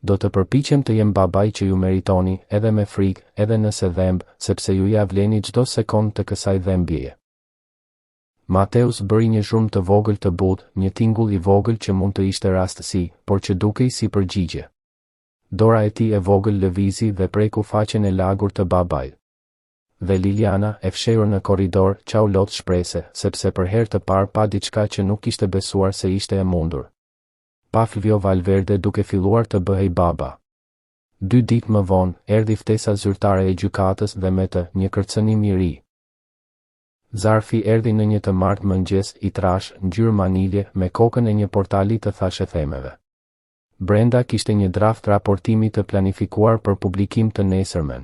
Do të përpiqem të jem babai që ju meritoni, edhe me frikë, edhe nëse dhemb, sepse ju ia vleni çdo sekondë të kësaj dhembjeje. Mateus bëri një zhurmë të vogël të butë, një tingull i vogël që mund të ishte rastësi, por që dukej si përgjigje. Dora e tij e vogël lëvizi dhe preku faqen e lagur të babait. Dhe Liliana, e fshehur në korridor, qau lot shprese, sepse për herë të parë pa diçka që nuk kishte besuar se ishte e mundur. Pa Flvio Valverde duke filluar të bëhej baba. Dy ditë më vonë, erdhi ftesa zyrtare e gjykatës dhe me të, një kërcënim i ri. Zarfi erdhi në një të martë mëngjes, i trashë, ngjyrë manilje, me kokën e një portali të thashethemeve. Brenda kishte një draft raportimi të planifikuar për publikim të nesërmen.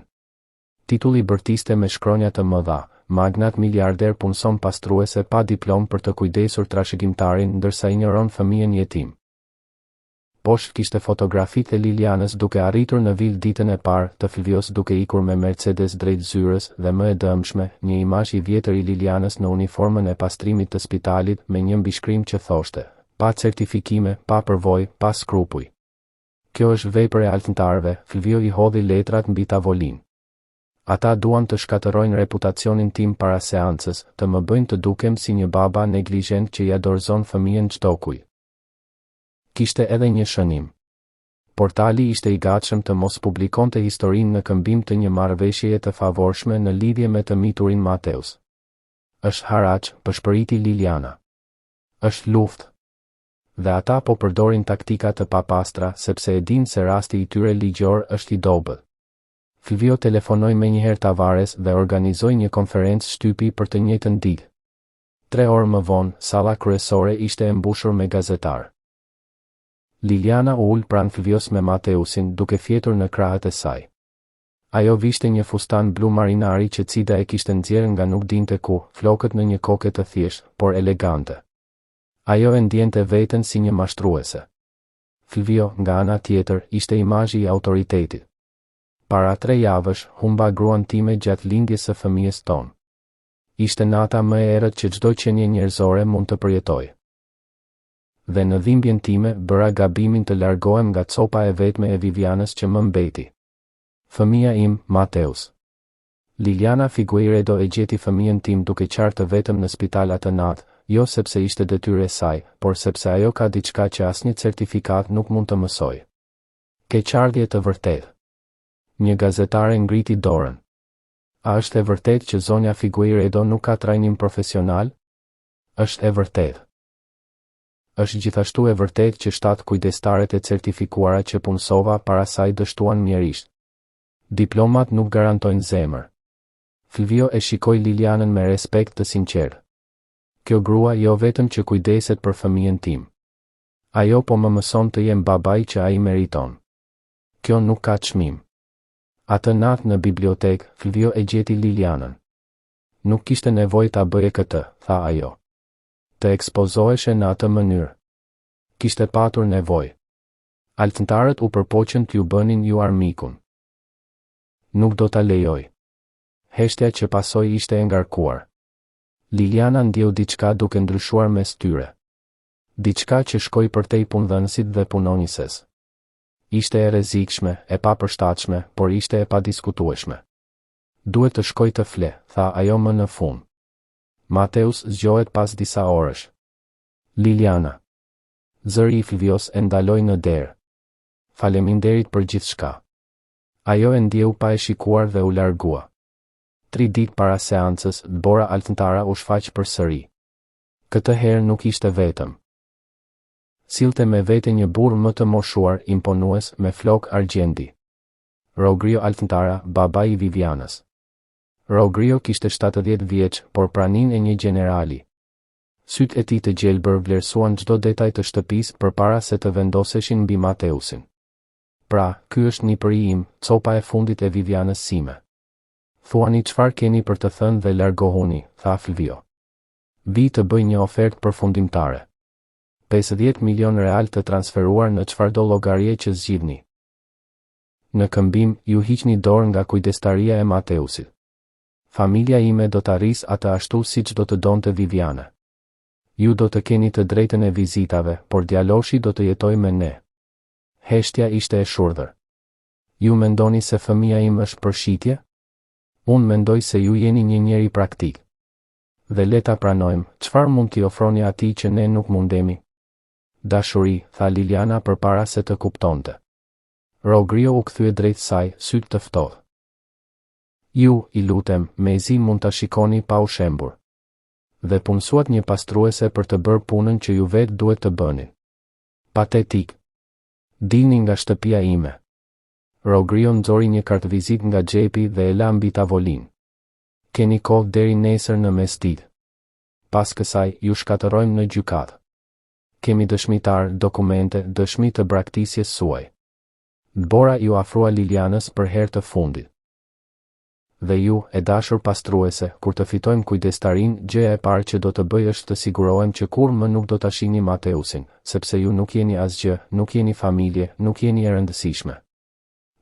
Titulli bërtiste me shkronja të mëdha, Magnat miliarder punëson pastruese pa diplomë për të kujdesur trashëgimtarin ndërsa injoron fëmijën jetim. Poshtë kishte fotografitë e Lilianës duke arritur në vilë ditën e parë, të Flvios duke ikur me Mercedes drejt zyrës dhe më e dëmshme, një imazh i vjetër i Lilianës në uniformën e pastrimit të spitalit me një mbishkrim që thoshte, Pa certifikime, pa përvojë, pa skrupuj. Kjo është vepër e altntarëve, Flvio i hodhi letrat mbi tavolinë. Ata duan të shkatërrojnë reputacionin tim para seancës, të më bëjnë të dukem si një baba neglizhent që ia dorëzon fëmijën çdokujt. Kishte edhe një shënim. Portali ishte i gatshëm të mos publikonte historinë në këmbim të një marrëveshjeje të favorshme në lidhje me të miturin Mateus. Është haraç, pëshpëriti Liliana. Është luftë. Dhe ata po përdorin taktika të papastra sepse e dinë se rasti i tyre ligjor është i dobët. Flvio telefonoi menjëherë Tavares dhe organizoi një konferencë shtypi për të njëjtën ditë. Tre orë më vonë, salla kryesore ishte e mbushur me gazetarë. Liliana u ul pranë Flvios me Mateusin duke fjetur në krahët e saj. Ajo vishte një fustan blu marinari që Cida e kishte nxjerrë nga nuk dinte ku, flokët në një koke të thjeshtë, por elegante. Ajo e ndjente veten si një mashtruese. Flvio, nga ana tjetër, ishte imazhi i autoritetit. Para tre javësh, humba gruan time gjatë lindjes së fëmijës tonë. Ishte nata më e errët që çdo qenie njerëzore mund të përjetojë. Dhe në dhimbjen time, bëra gabimin të largohem nga copa e vetme e Vivianës që më mbeti. Fëmija im, Mateus. Liliana Figueiredo e gjeti fëmijën tim duke qarë të vetëm në spital atë natë, jo sepse ishte detyrë e saj, por sepse ajo ka diçka që asnjë certifikatë nuk mund të mësojë. Keqardhje të vërtetë. Një gazetare ngriti dorën. A është e vërtetë që zonja Figueiredo nuk ka trajnim profesional? Është e vërtetë. Është gjithashtu e vërtetë që shtatë kujdestaret e certifikuara që punësova para saj dështuan mjerisht. Diplomat nuk garantojnë zemër. Flvio e shikoi Lilianën me respekt të sinqertë. Kjo grua jo vetëm që kujdeset për fëmijën tim. Ajo po më mëson të jem babai që ai meriton. Kjo nuk ka çmim. Atë natë në bibliotekë, Flvio e gjeti Lilianën. Nuk kishte nevojë ta bëje këtë, tha ajo. Të ekspozoheshe në atë mënyrë. Kishte patur nevojë. Altantarët u përpoqën t'ju bënin ju armikun. Nuk do ta lejoj. Heshtja që pasoi ishte e ngarkuar. Liliana ndjeu diçka duke ndryshuar mes tyre. Diçka që shkoi përtej punëdhënësit dhe punonjëses. Ishte e rrezikshme, e papërshtatshme, por ishte e padiskutueshme. Duhet të shkoj të fle, tha ajo më në fund. Mateus zgjohet pas disa orësh. Liliana. Zëri i Flvios e ndaloi në derë. Faleminderit për gjithçka. Ajo e ndjeu pa e shikuar dhe u largua. Tri ditë para seancës, Dbora Alcantara u shfaq përsëri. Këtë herë nuk ishte vetëm. Sillte me vete një burrë më të moshuar, imponues, me flokë argjendi. Rogrio Alcantara, babai i Vivianës. Rogrio kishte 70 vjeç, por praninë e një gjenerali. Sytë e tij të gjelbër vlerësuan çdo detaj të shtëpisë përpara se të vendoseshin mbi Mateusin. Pra, ky është nipëri im, copa e fundit e Vivianës sime. Thuani çfarë keni për të thënë dhe largohuni, tha Flvio. Vij të bëj një ofertë përfundimtare. 50 milion real të transferuar në çfarëdo llogarie që zgjidhni. Në këmbim, ju hiqni dorë nga kujdestaria e Mateusit. Familja ime do ta rrisë atë ashtu siç do të donte Viviana. Ju do të keni të drejtën e vizitave, por djaloshi do të jetojë me ne. Heshtja ishte e shurdhër. Ju mendoni se fëmija im është për shitje? Unë mendoj se ju jeni një njeri praktik. Dhe le ta pranojmë, çfarë mund t'i ofroni atij që ne nuk mundemi? Dashuri, tha Liliana përpara se të kuptonte. Rogrio u kthye drejt saj, sytë të ftohtë. Ju, i lutem, mezi mund ta shikoni pa u shembur. Dhe punësuat një pastruese për të bërë punën që ju vetë duhet të bënit. Patetik. Dilni nga shtëpia ime. Rogrio nxori një kartëvizitë nga xhepi dhe e la mbi tavolinë. Keni kohë deri nesër në mesditë. Pas kësaj, ju shkatërrojmë në gjykatë. Kemi dëshmitarë, dokumente, dëshmi të braktisjes suaj. Dbora iu afrua Lilianës për herë të fundit. Dhe ju, e dashur pastruese, kur të fitojmë kujdestarinë, gjëja e parë që do të bëj është të sigurohem që kurrë më nuk do ta shihni Mateusin, sepse ju nuk jeni asgjë, nuk jeni familje, nuk jeni e rëndësishme.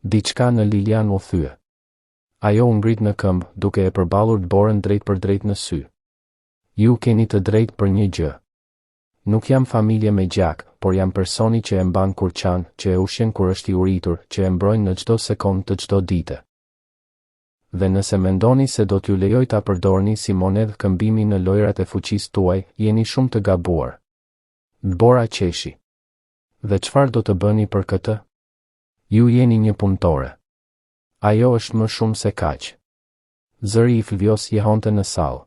Diçka në Lilianë u thye. Ajo u ngrit në këmbë, duke e përballur Dborën drejtpërdrejt në sy. Ju keni të drejtë për një gjë. Nuk jam familje me gjak, por jam personi që e mban kur qan, që e ushqen kur është i uritur, që e mbrojnë në çdo sekondë të çdo dite. Dhe nëse mendoni se do t'ju lejoj ta përdorni si monedhë këmbimi në lojërat e fuqisë tuaj, jeni shumë të gabuar. Dbora qeshi. Dhe çfarë do të bëni për këtë? Ju jeni një punëtore. Ajo është më shumë se kaq. Zëri i Flvios jehonte në sallë.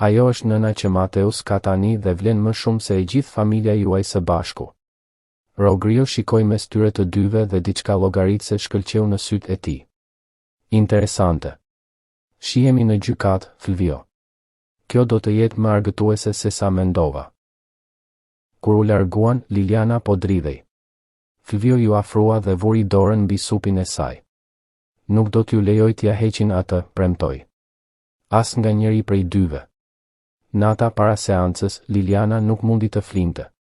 Ajo është nëna që Mateus ka tani dhe vlen më shumë se e gjithë familja juaj së bashku. Rogrio shikoi mes tyre të dyve dhe diçka llogaritëse shkëlqeu në sytë e tij. Interesante. Shihemi në gjykatë, Flvio. Kjo do të jetë më argëtuese sesa mendova. Kur u larguan, Liliana po dridhej. Flvio iu afrua dhe vuri dorën mbi supin e saj. Nuk do t'ju lejoj t'ia heqin atë, premtoi. As nga njëri prej dyve. Nata para seancës, Liliana nuk mundi të flinte.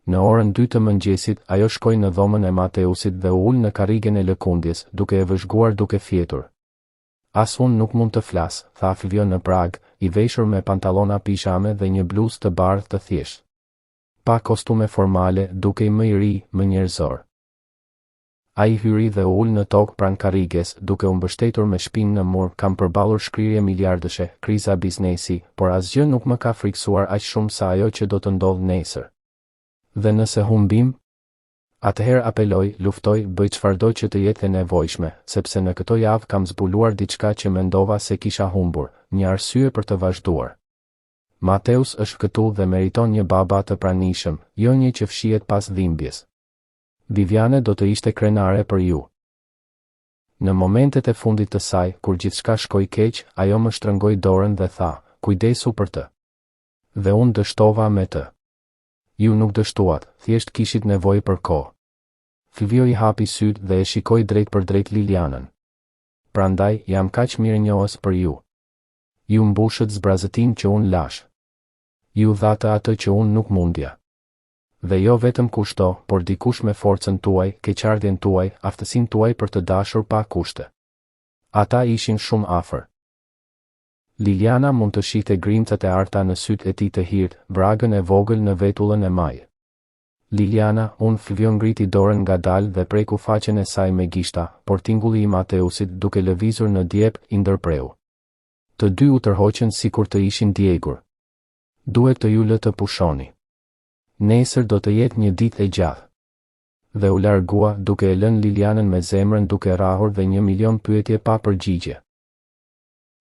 Në orën dy të mëngjesit, ajo shkoi në dhomën e Mateusit dhe u ul në karrigen e lëkundjes, duke e vëzhguar duke fjetur. As unë nuk mund të flas, tha Flvio në prag, i veshur me pantallona pizhame dhe një bluzë të bardhë të thjeshtë. Pa kostume formale, dukej më i ri, më njerëzor. Ai hyri dhe u ul në tokë pranë karriges, duke u mbështetur me shpinë në mur, kam përballur shkrirje miliardëshe, kriza biznesi, por asgjë nuk më ka frikësuar aq shumë sa ajo që do të ndodhë nesër. Dhe nëse humbim? Atëherë apeloj, luftoj, bëj çfarëdo që të jetë e nevojshme, sepse në këto javë kam zbuluar diçka që mendova se kisha humbur, një arsye për të vazhduar. Mateus është këtu dhe meriton një baba të pranishëm, jo një që fshihet pas dhimbjes. Viviane do të ishte krenare për ju. Në momentet e fundit të saj, kur gjithçka shkoi keq, ajo më shtrëngoi dorën dhe tha, Kujdesu për të. Dhe unë dështova me të. Ju nuk dështuat, thjesht kishit nevojë për kohë. Flvio i hapi sytë dhe e shikoi drejtpërdrejt Lilianën. Prandaj, jam kaq mirënjohës për ju. Ju mbushët zbrazëtinë që unë lashë. Ju dhatë atë që unë nuk mundja. Dhe jo vetëm kushdo, por dikush me forcën tuaj, keqardhjen tuaj, aftësinë tuaj për të dashur pa kushte. Ata ishin shumë afër. Liliana mund të shihte grimcat e arta në sytë e tij të hirtë, vragën e vogël në vetullën e majtë. Liliana, unë Flvio ngriti dorën ngadalë dhe preku faqen e saj me gishta, por tingulli i Mateusit duke lëvizur në djep, i ndërpreu. Të dy u tërhoqën sikur të ishin djegur. Duhet të ju lë të pushoni. Nesër do të jetë një ditë e gjatë. Dhe u largua, duke e lënë Lilianën me zemrën duke rrahur dhe një milion pyetje pa përgjigje.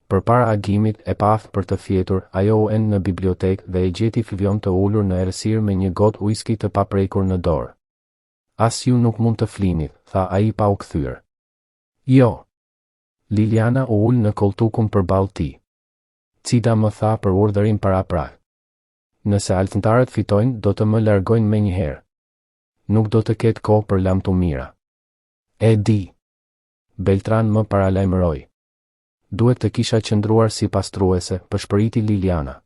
Përpara agimit, e paaftë për të fjetur, ajo u end në bibliotekë dhe e gjeti Flvion të ulur në errësirë me një gotë uiski të paprekur në dorë. As ju nuk mund të flinit, tha ai pa u kthyer. Jo. Liliana u ul në kolltukun përballë tij. Cida më tha për urdhërin paraprak. Nëse altntarët fitojnë, do të më largojnë menjëherë. Nuk do të ketë kohë për lamtumira. E di. Beltran më paralajmëroi. Duhet të kisha qëndruar si pastruese, pëshpëriti Liliana.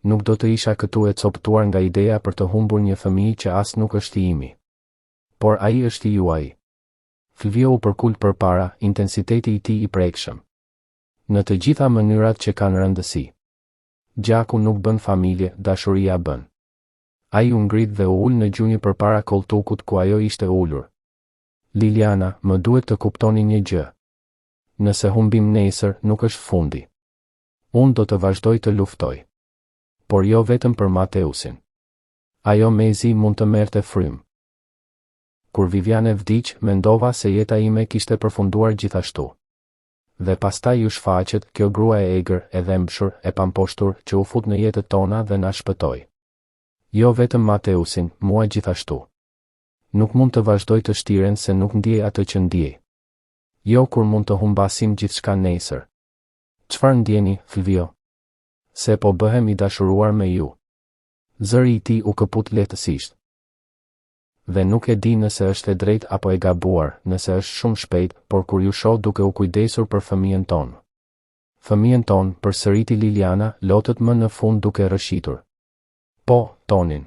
Nuk do të isha këtu e copëtuar nga ideja për të humbur një fëmijë që as nuk është i imi. Por ai është i juaji. Flvio u përkul përpara, intensiteti i tij i prekshëm. Në të gjitha mënyrat që kanë rëndësi. Gjaku nuk bën familje, dashuria bën. Ai u ngrit dhe u ul në gjunjë përpara kolltukut ku ajo ishte ulur. Liliana, më duhet të kuptoni një gjë. Nëse humbim nesër, nuk është fundi. Unë do të vazhdoj të luftoj. Por jo vetëm për Mateusin. Ajo mezi mund të merrte frymë. Kur Viviane vdiq, mendova se jeta ime kishte përfunduar gjithashtu. Dhe pastaj ju shfaqët, kjo grua e egër, e dhembshur, e pamposhtur, që u fut në jetët tona dhe na shpëtoi. Jo vetëm Mateusin, mua gjithashtu. Nuk mund të vazhdoj të shtirem se nuk ndiej atë që ndiej. Jo kur mund të humbasim gjithçka nesër. Çfarë ndjeni, Flvio? Se po bëhem i dashuruar me ju. Zëri i tij u këput lehtësisht. Dhe nuk e di nëse është e drejtë apo e gabuar, nëse është shumë shpejt, por kur ju shoh duke u kujdesur për fëmijën tonë. Fëmijën tonë, përsëriti Liliana, lotët më në fund duke rrëshqitur. Po, tonin.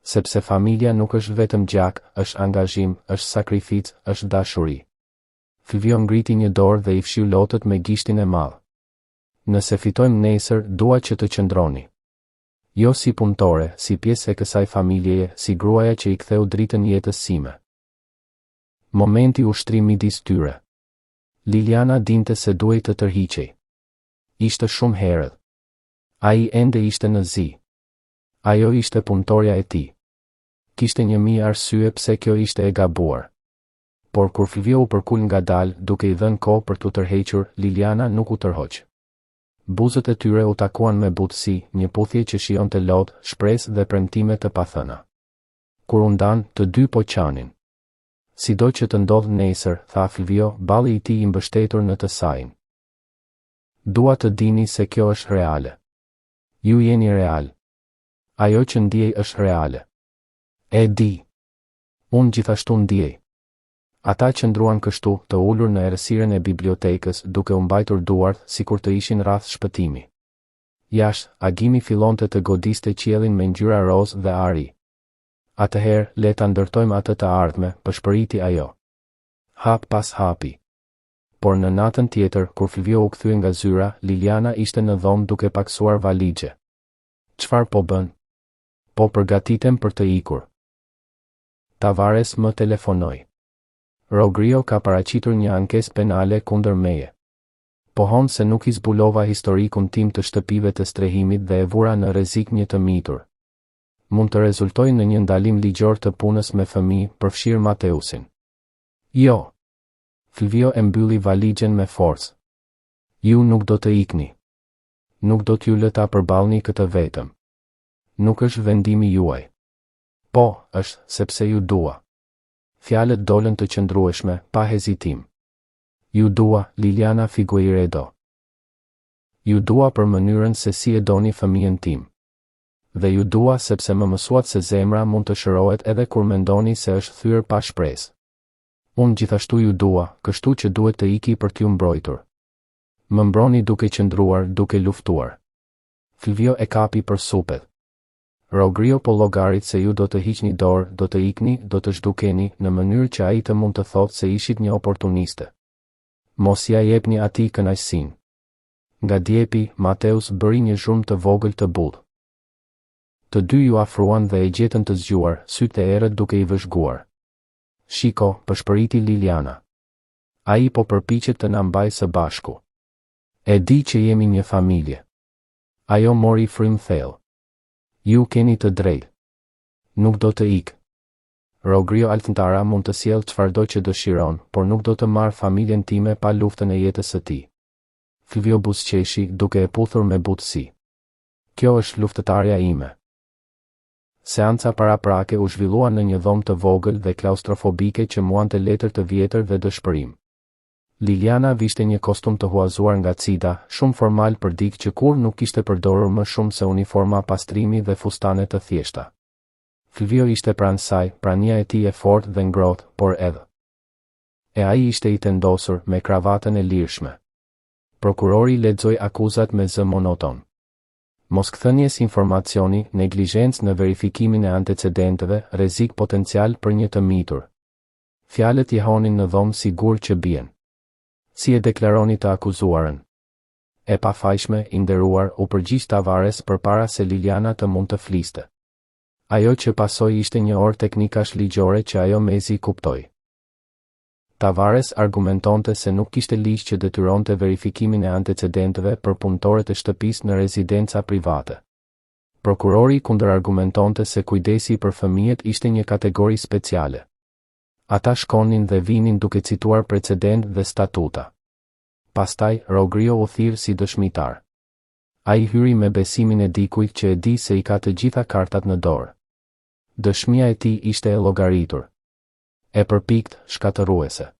Sepse familja nuk është vetëm gjak, është angazhim, është sakrificë, është dashuri. Flvio ngriti një dorë dhe i fshiu lotët me gishtin e madh. Nëse fitojmë nesër, dua që të qëndroni. Jo si punëtore, si pjesë e kësaj familjeje, si gruaja që i ktheu dritën jetës sime. Momenti u shtri midis tyre. Liliana dinte se duhej të tërhiqej. Ishte shumë herët. Ai ende ishte në zi. Ajo ishte punëtorja e tij. Kishte një mijë arsye pse kjo ishte e gabuar. Por kur Flvio u përkul ngadalë, duke i dhënë kohë për t'u tërhequr, Liliana nuk u tërhoq. Buzët e tyre u takuan me butësi, një puthje që shijonte lot, shpresë dhe premtime të pathëna. Kur u ndanë, të dy po qanin. Sido që të ndodhë nesër, tha Flvio, balli i tij i mbështetur në të sajin. Dua të dini se kjo është reale. Ju jeni real. Ajo që ndiej është reale. E di. Unë gjithashtu ndiej. Ata qëndruan kështu, të ulur në errësirën e bibliotekës, duke u mbajtur duart, sikur të ishin rrathë shpëtimi. Jashtë, agimi fillonte të godiste qiellin me ngjyra rozë dhe ari. Atëherë, le ta ndërtojmë atë të ardhme, pëshpëriti ajo. Hap pas hapi. Por në natën tjetër, kur Flvio u kthye nga zyra, Liliana ishte në dhomë duke pakësuar valixhe. Çfarë po bën? Po përgatitem për të ikur. Tavares më telefonoi. Rogrio ka paraqitur një ankesë penale kundër meje. Pohon se nuk i zbulova historikun tim të shtëpive të strehimit dhe e vura në rrezik një të mitur. Mund të rezultojë në një ndalim ligjor të punës me fëmijë, përfshirë Mateusin. Jo. Flvio e mbylli valixhen me forcë. Ju nuk do të ikni. Nuk do t'ju lë ta përballni këtë vetëm. Nuk është vendimi juaj. Po, është, sepse ju dua. Fjalët dolën të qëndrueshme, pa hezitim. Ju dua, Liliana Figueiredo. Ju dua për mënyrën se si e doni fëmijën tim. Dhe ju dua sepse më mësuat se zemra mund të shërohet edhe kur mendoni se është thyer pa shpresë. Unë gjithashtu ju dua, kështu që duhet të iki për t'ju mbrojtur. Më mbroni duke qëndruar, duke luftuar. Flvio e kapi për supet. Rogrio po llogarit se ju do të hiqni dorë, do të ikni, do të zhdukeni, në mënyrë që ai të mund të thotë se ishit një oportuniste. Mos ia jepni atij kënaqësinë. Nga djepi, Mateus bëri një zhurmë të vogël të butë. Të dy iu afruan dhe e gjetën të zgjuar, sytë e errët duke i vëzhguar. Shiko, pëshpëriti Liliana. Ai po përpiqet të na mbajë së bashku. E di që jemi një familje. Ajo mori frymë thellë. Ju keni të drejtë. Nuk do të ik. Rogrio Alcantara mund të sjellë çfarëdo që dëshiron, por nuk do të marrë familjen time pa luftën e jetës së tij. Flvio buzëqeshi, duke e puthur me butësi. Kjo është luftëtarja ime. Seanca paraprake u zhvillua në një dhomë të vogël dhe klaustrofobike që muante letër të vjetër dhe dëshpërim. Liliana vishte një kostum të huazuar nga Cida, shumë formal për dikë që kurrë nuk kishte përdorur më shumë se uniforma pastrimi dhe fustane të thjeshta. Flvio ishte pranë saj, prania e tij e fortë dhe ngrohtë, por edhe. E ai ishte i tendosur, me kravatën e lirshme. Prokurori lexoi akuzat me zë monoton. Moskthënies informacioni, neglizhencë në verifikimin e antecedentëve, rrezik potencial për një të mitur. Fjalët jehonin në dhomë si gurë që bien. Si e deklaroni të akuzuarën? E pafajshme, i nderuar, u përgjigj Tavares përpara se Liliana të mund të fliste. Ajo që pasoi ishte një orë teknikash ligjore që ajo mezi kuptoi. Tavares argumentonte se nuk kishte ligj që detyronte verifikimin e antecedentëve për punëtorët e shtëpisë në rezidenca private. Prokurori kundërargumentonte se kujdesi për fëmijët ishte një kategori speciale. Ata shkonin dhe vinin duke cituar precedentë dhe statuta. Pastaj, Rogrio u thirr si dëshmitar. Ai hyri me besimin e dikujt që e di se i ka të gjitha kartat në dorë. Dëshmia e tij ishte e llogaritur. E përpiktë, shkatërruese.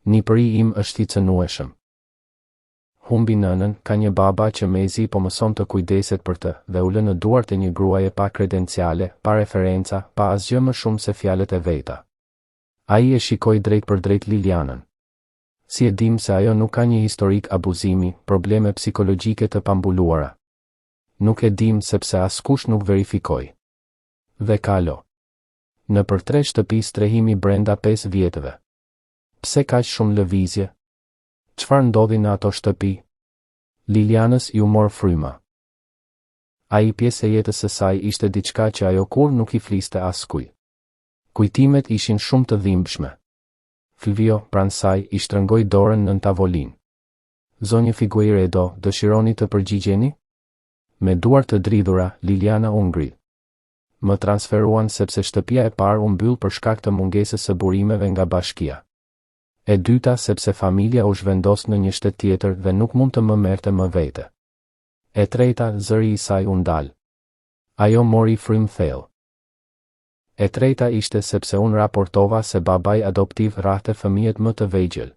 Nipëri im është i cënueshëm. Humbi nënën, ka një baba që mezi po mëson të kujdeset për të, dhe u lë në duart e një gruaje pa kredenciale, pa referenca, pa asgjë më shumë se fjalët e veta. Ai e shikoi drejtpërdrejt Lilianën. Si e dimë se ajo nuk ka një historik abuzimi, probleme psikologjike të pambuluara? Nuk e dimë sepse askush nuk verifikoi. Dhe Kalo. Nëpër tre shtëpi strehimi brenda pesë vjetëve. Pse kaq shumë lëvizje? Çfarë ndodhi në ato shtëpi? Lilianës iu mor fryma. Ai pjesë e jetës së saj ishte diçka që ajo kurrë nuk i fliste askujt. Kujtimet ishin shumë të dhimbshme. Flvio, pranë saj, i shtrëngoi dorën nën tavolinë. Zonjë Figueiredo, dëshironi të përgjigjeni? Me duar të dridhura, Liliana u ngrit. Më transferuan sepse shtëpia e parë u mbyll për shkak të mungesës së burimeve nga bashkia. E dyta sepse familja u zhvendos në një shtet tjetër dhe nuk mund të më merrte më vete. E treta, zëri i saj u ndal. Ajo mori frymë thellë. E treta ishte sepse unë raportova se babai adoptiv rrahte fëmijët më të vegjël.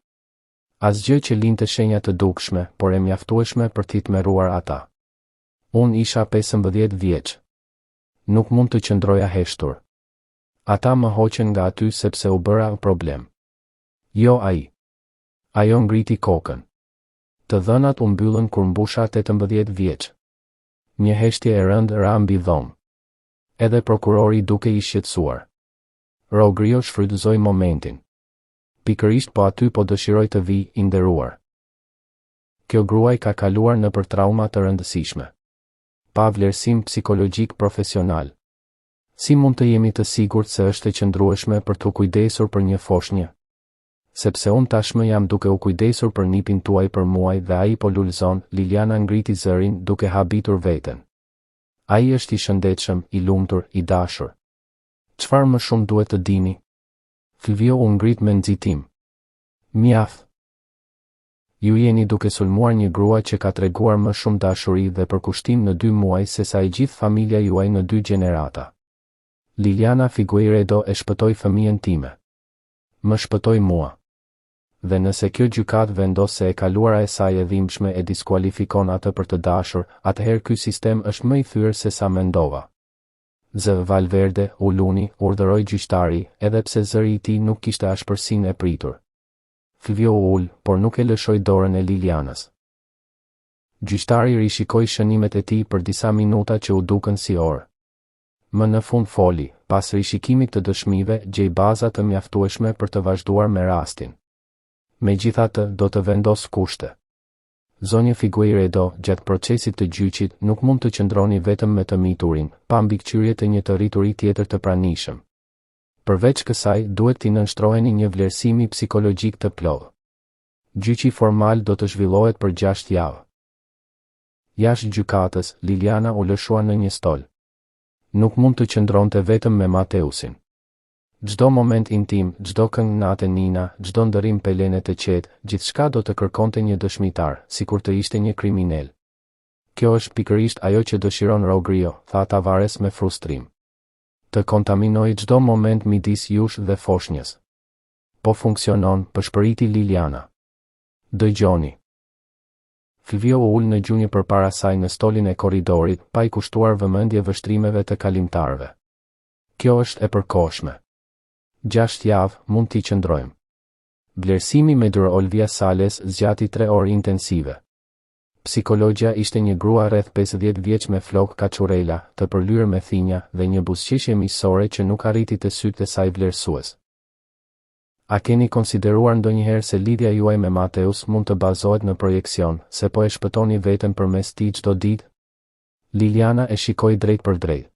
Asgjë që linte shenja të dukshme, por e mjaftueshme për t'i tmerruar ata. Unë isha 15 vjeç. Nuk mund të qëndroja heshtur. Ata më hoqën nga aty sepse u bëra problem. Jo ai. Ajo ngriti kokën. Të dhënat u mbyllën kur mbusha 18 vjeç. Një heshtje e rëndë ra mbi dhomë. Edhe prokurori dukej i shqetësuar. Rogrio shfrytëzoi momentin. Pikërisht po aty po dëshiroj të vij, i nderuar. Kjo gruaj ka kaluar nëpër trauma të rëndësishme. Pa vlerësim psikologjik profesional. Si mund të jemi të sigurt se është e qëndrueshme për t'u kujdesur për një foshnjë? Sepse unë tashmë jam duke u kujdesur për nipin tuaj për muaj dhe ai po lulëzon, Liliana ngriti zërin, duke habitur veten. Ai është i shëndetshëm, i lumtur, i dashur. Çfarë më shumë duhet të dini? Flvio u ngrit me nxitim. Mjaft. Ju jeni duke sulmuar një grua që ka treguar më shumë dashuri dhe përkushtim në dy muaj sesa e gjithë familja juaj në dy gjenerata. Liliana Figueiredo e shpëtoi fëmijën time. Më shpëtoi mua. Dhe nëse kjo gjykatë vendos se e kaluara e saj e dhimbshme e diskualifikon atë për të dashur, atëherë ky sistem është më i thyer sesa mendova. Z. Valverde, uluni, urdhëroi gjyqtari, edhe pse zëri i tij nuk kishte ashpërsinë e pritur. Flvio u ul, por nuk e lëshoi dorën e Lilianës. Gjyqtari rishikoi shënimet e tij për disa minuta që u dukën si orë. Më në fund foli, pas rishikimit të dëshmive, gjej baza të mjaftueshme për të vazhduar me rastin. Megjithatë, do të vendos kushte. Zonjë Figueiredo, gjatë procesit të gjyqit, nuk mund të qëndroni vetëm me të miturin, pa mbikëqyrje të një të rrituri tjetër të pranishëm. Përveç kësaj, duhet t'i nënshtroheni një vlerësimi psikologjik të plotë. Gjyqi formal do të zhvillohet për gjashtë javë. Jashtë gjykatës, Liliana u lëshua në një stol. Nuk mund të qëndronte vetëm me Mateusin. Çdo moment intim, çdo këngë nate Nina, çdo ndërrim pelene të qetë, gjithçka do të kërkonte një dëshmitar, sikur të ishte një kriminel. Kjo është pikërisht ajo që dëshiron Rogrio, tha Tavares me frustrim. Të kontaminojë çdo moment midis jush dhe foshnjës. Po funksionon, pëshpëriti Liliana. Dëgjoni. Flvio u ul në gjunjë përpara saj në stolin e korridorit, pa i kushtuar vëmendje vështrimeve të kalimtarëve. Kjo është e përkohshme. Gjashtë javë, mund t'i qëndrojmë. Vlerësimi me Dr. Olvia Sales zgjati tre orë intensive. Psikologia ishte një grua rreth 50 vjeç me flokë kaçurrela, të përlyer me thinja, dhe një buzëqeshje miqësore që nuk arriti te sytë e saj vlerësues. A keni konsideruar ndonjëherë se lidhja juaj me Mateus mund të bazohet në projeksion, se po e shpëtoni veten përmes tij çdo ditë? Liliana e shikoi drejtpërdrejt.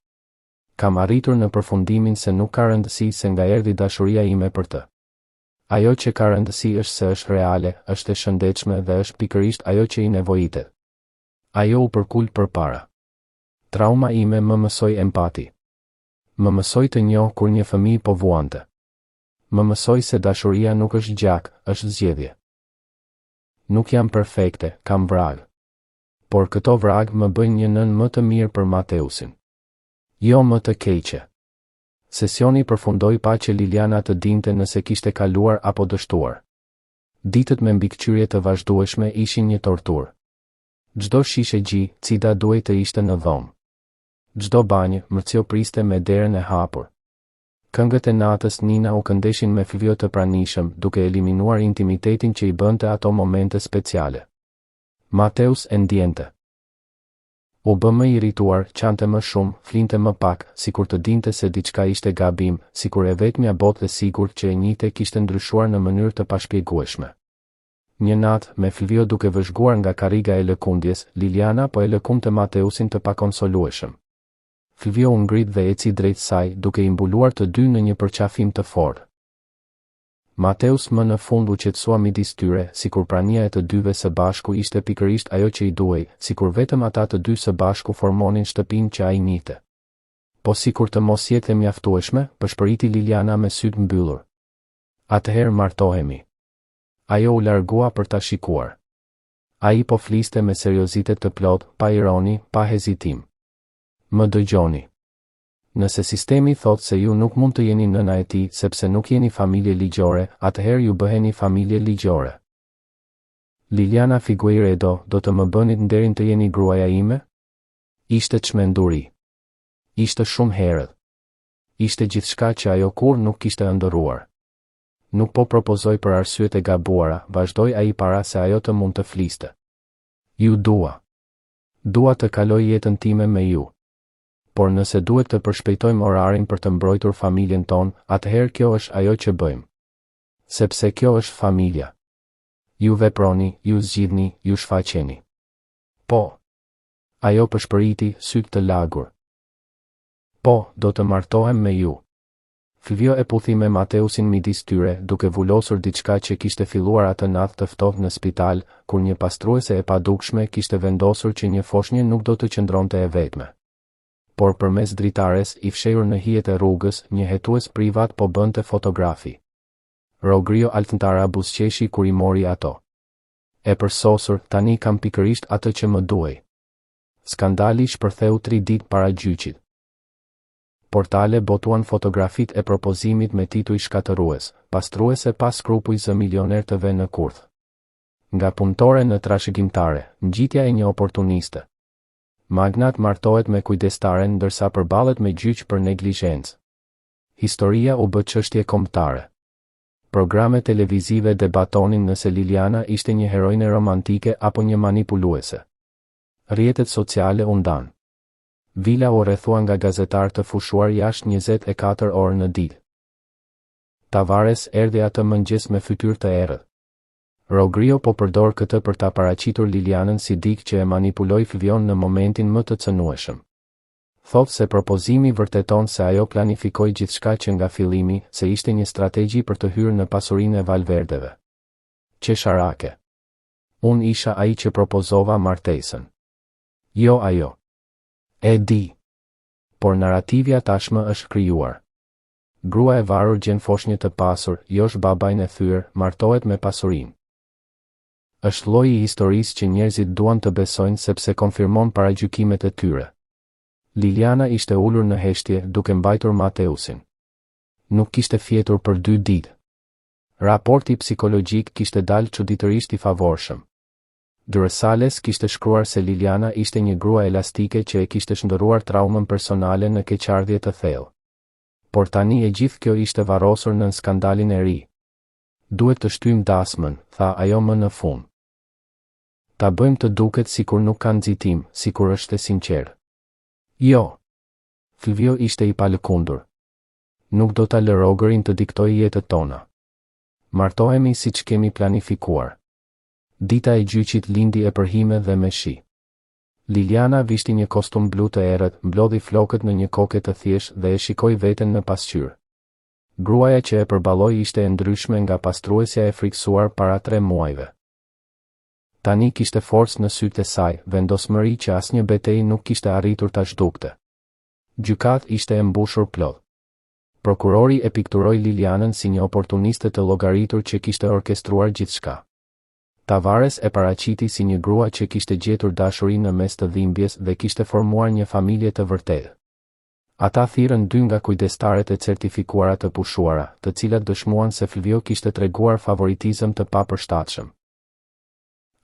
Kam arritur në përfundimin se nuk ka rëndësi se nga erdhi dashuria ime për të. Ajo që ka rëndësi është se është reale, është e shëndetshme dhe është pikërisht ajo që i nevojitet. Ajo u përkul përpara. Trauma ime më mësoi empati. Më mësoi të njoh kur një fëmijë po vuante. Më mësoi se dashuria nuk është gjak, është zgjedhje. Nuk jam perfekte, kam vragë. Por këto vragë më bëjnë një nënë më të mirë për Mateusin. Jo më të keqe. Sesioni përfundoi pa që Liliana të dinte nëse kishte kaluar apo dështuar. Ditët me mbikëqyrje të vazhdueshme ishin një torturë. Çdo shishe gji, Cida duhej të ishte në dhomë. Çdo banjë, Mërcio priste me derën e hapur. Këngët e natës Nina u këndeshin me Flvio të pranishëm, duke eliminuar intimitetin që i bënte ato momente speciale. Mateus e ndiente. U bë më i irrituar, qante më shumë, flinte më pak, sikur të dinte se diçka ishte gabim, sikur e vetmja botë e sigurt që e njihte kishte ndryshuar në mënyrë të pashpjegueshme. Një natë, me Flvio duke vëzhguar nga karriga e lëkundjes, Liliana po e lëkundte Mateusin të pakonsolueshëm. Flvio u ngrit dhe eci drejt saj, duke i mbuluar të dy në një përqafim të fortë. Mateus më në fund u qetësua midis tyre, sikur prania e të dyve së bashku ishte pikërisht ajo që i duhej, sikur vetëm ata të dy së bashku formonin shtëpinë që ai njihte. Po sikur të mos jetë e mjaftueshme, pëshpëriti Liliana me sytë mbyllur. Atëherë martohemi. Ajo u largua për ta shikuar. Ai po fliste me seriozitet të plotë, pa ironi, pa hezitim. Më dëgjoni. Nëse sistemi thotë se ju nuk mund të jeni nëna e tij sepse nuk jeni familje ligjore, atëherë ju bëheni familje ligjore. Liliana Figueiredo, do të më bënit nderin të jeni gruaja ime? Ishte çmenduri. Ishte shumë herët. Ishte gjithçka që ajo kurrë nuk kishte ëndërruar. Nuk po propozoj për arsyet e gabuara, vazhdoi ai para se ajo të mund të fliste. Ju dua. Dua të kaloj jetën time me ju. Por nëse duhet të përshpejtojmë orarin për të mbrojtur familjen tonë, atëherë kjo është ajo që bëjmë. Sepse kjo është familja. Ju veproni, ju zgjidhni, ju shfaqeni. Po. Ajo pëshpëriti, sytë të lagur. Po. Po, do të martohem me ju. Flvio e puthi me Mateusin midis tyre, duke vulosur diçka që kishte filluar atë natë të ftohtë në spital, kur një pastruese e padukshme kishte vendosur që një foshnjë nuk do të qëndronte e vetme. Por përmes dritares, i fshehur në hijet e rrugës, një hetues privat po bënte fotografi. Rogrio Alcantara buzëqeshi kur i mori ato. E përsosur, tani kam pikërisht atë që më duhej. Skandali shpërtheu tri ditë para gjyqit. Portale botuan fotografitë e propozimit me tituj shkatërrues, Pastruese pa skrupuj zë milioner të vë në kurth. Nga punëtore në trashëgimtare, ngjitja e një oportuniste. Magnat martohet me kujdestaren ndërsa përballet me gjyq për neglizhencë. Historia u bë çështje kombëtare. Programe televizive debatonin nëse Liliana ishte një heroinë romantike apo një manipuluese. Rrjetet sociale u ndanë. Vila u rrethua nga gazetarë të fushuar jashtë 24 orë në ditë. Tavares erdhi atë mëngjes me fytyrë të errët. Rogrio po përdor këtë për ta paraqitur Lilianën si dikë që e manipuloi Flvion në momentin më të cënueshëm. Thotë se propozimi vërteton se ajo planifikoi gjithçka që nga fillimi, se ishte një strategji për të hyrë në pasurinë e Valverdeve. Qesharake. Unë isha ai që propozova martesën. Jo ajo. E di. Por narrativja tashmë është krijuar. Grua e varur gjen foshnjë të pasur, josh babain e thyer, martohet me pasurinë. Është lloji i historisë që njerëzit duan të besojnë sepse konfirmon paragjykimet e tyre. Liliana ishte ulur në heshtje, duke mbajtur Mateusin. Nuk kishte fjetur për dy ditë. Raporti psikologjik kishte dalë çuditërisht i favorshëm. Drusales kishte shkruar se Liliana ishte një grua elastike që e kishte shndërruar traumën personale në keqardhje të thellë. Por tani e gjithë kjo ishte varrosur nën skandalin e ri. Duhet të shtyjmë dasmën, tha ajo më në fund. Ta bëjmë të duket sikur nuk ka nxitim, sikur është e sinqertë. Jo. Flvio ishte i palëkundur. Nuk do ta lë Rogerin të diktojë jetët tona. Martohemi siç kemi planifikuar. Dita e gjyqit lindi e përhime dhe me shi. Liliana vishti një kostum blu të errët, mblodhi flokët në një koke të thjeshtë dhe e shikoi veten në pasqyrë. Gruaja që e përballoi ishte e ndryshme nga pastruesja e frikësuar para tre muajve. Tani kishte forcë në sytë e saj, vendosmëri që asnjë betejë nuk kishte arritur ta zhdukte. Gjykata ishte e mbushur plot. Prokurori e pikturoi Lilianën si një oportuniste të llogaritur që kishte orkestruar gjithçka. Tavares e paraqiti si një grua që kishte gjetur dashuri në mes të dhimbjes dhe kishte formuar një familje të vërtetë. Ata thirrën dy nga kujdestaret e certifikuara të pushuara, të cilat dëshmuan se Flvio kishte treguar favoritizëm të papërshtatshëm.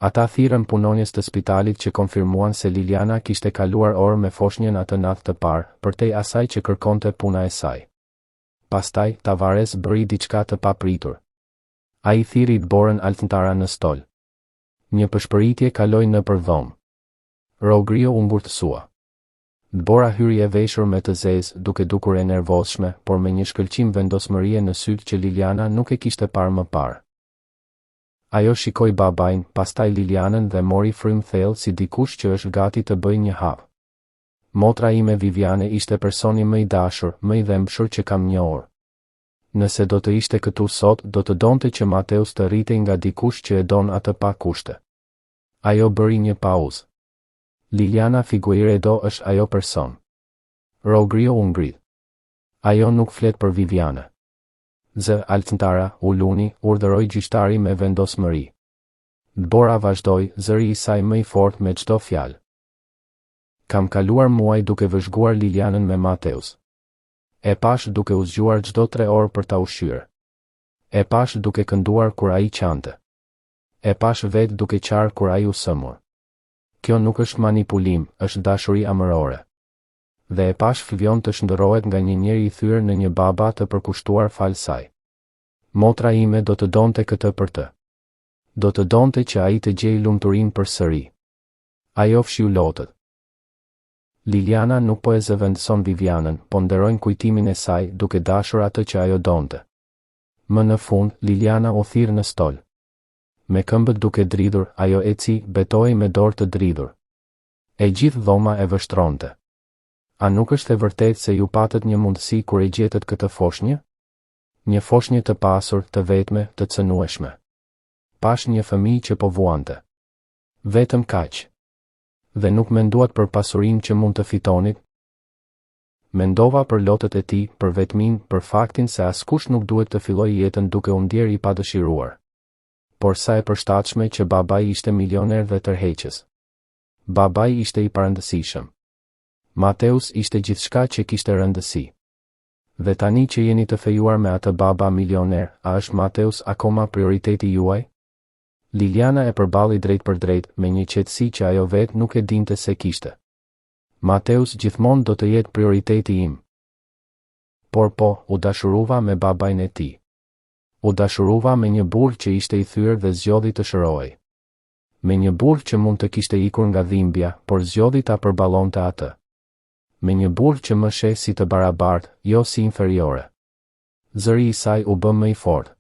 Ata thirrën punonjës të spitalit që konfirmuan se Liliana kishte kaluar orë me foshnjën atë natë të parë, përtej asaj që kërkonte puna e saj. Pastaj, Tavares bëri diçka të papritur. Ai thirri Dborën Alcantara në stol. Një pëshpëritje kaloi nëpër dhomë. Rogrio u ngurtësua. Dbora hyri e veshur me të zezë, duke dukur e nervozshme, por me një shkëlqim vendosmërie në sytë që Liliana nuk e kishte parë më parë. Ajo shikoi babain, pastaj Lilianën dhe mori frymë thellë si dikush që është gati të bëjë një hap. Motra ime Viviane ishte personi më i dashur, më i dhembshur që kam njohur. Nëse do të ishte këtu sot, do të donte që Mateus të rritej nga dikush që e don atë pa kushte. Ajo bëri një pauzë. Liliana Figueiredo është ajo person. Rogrio u ngrit. Ajo nuk flet për Viviane. Zë Alcantara, uluni, urdhëroi gjyqtari me vendosmëri. Dbora vazhdoi, zëri i saj më i fortë me çdo fjalë. Kam kaluar muaj duke vëzhguar Lilianën me Mateus. E pashë duke u zgjuar çdo tre orë për ta ushqyer. E pashë duke kënduar kur ai qante. E pashë vetë duke qarë kur ai u sëmur. Kjo nuk është manipulim, është dashuri amërore. Dhe e pashë Flvion të shndërrohet nga një njeri i thyer në një baba të përkushtuar falë saj. Motra ime do të donte këtë për të. Do të donte që ai të gjejë lumturinë përsëri. Ajo fshiu lotët. Liliana nuk po e zëvendëson Vivianën, po nderojnë kujtimin e saj, duke dashur atë që ajo donte. Më në fund, Liliana u thirr në stol. Me këmbët duke dridhur, ajo eci, betohej me dorë të dridhur. E gjithë dhoma e vështronte. A nuk është e vërtetë se ju patët një mundësi kur e gjetët këtë foshnjë? Një foshnjë të pasur, të vetme, të cënueshme. Pashë një fëmijë që po vuante. Vetëm kaq. Dhe nuk menduat për pasurinë që mund të fitonit? Mendova për lotët e tij, për vetminë, për faktin se askush nuk duhet të fillojë jetën duke u ndjerë i padëshiruar. Por sa e përshtatshme që babai ishte milioner dhe tërheqës. Babai ishte i parëndësishëm. Mateus ishte gjithçka që kishte rëndësi. Dhe tani që jeni të fejuar me atë baba milioner, a është Mateus akoma prioriteti juaj? Liliana e përballi drejtpërdrejt, me një qetësi që ajo vetë nuk e dinte se kishte. Mateus gjithmonë do të jetë prioriteti im. Por po, u dashuruva me babain e tij. U dashuruva me një burrë që ishte i thyer dhe zgjodhi të shërohej. Me një burrë që mund të kishte ikur nga dhimbja, por zgjodhi ta përballonte atë. Me një burrë që më sheh si të barabartë, jo si inferiore. Zëri i saj u bë më i fortë.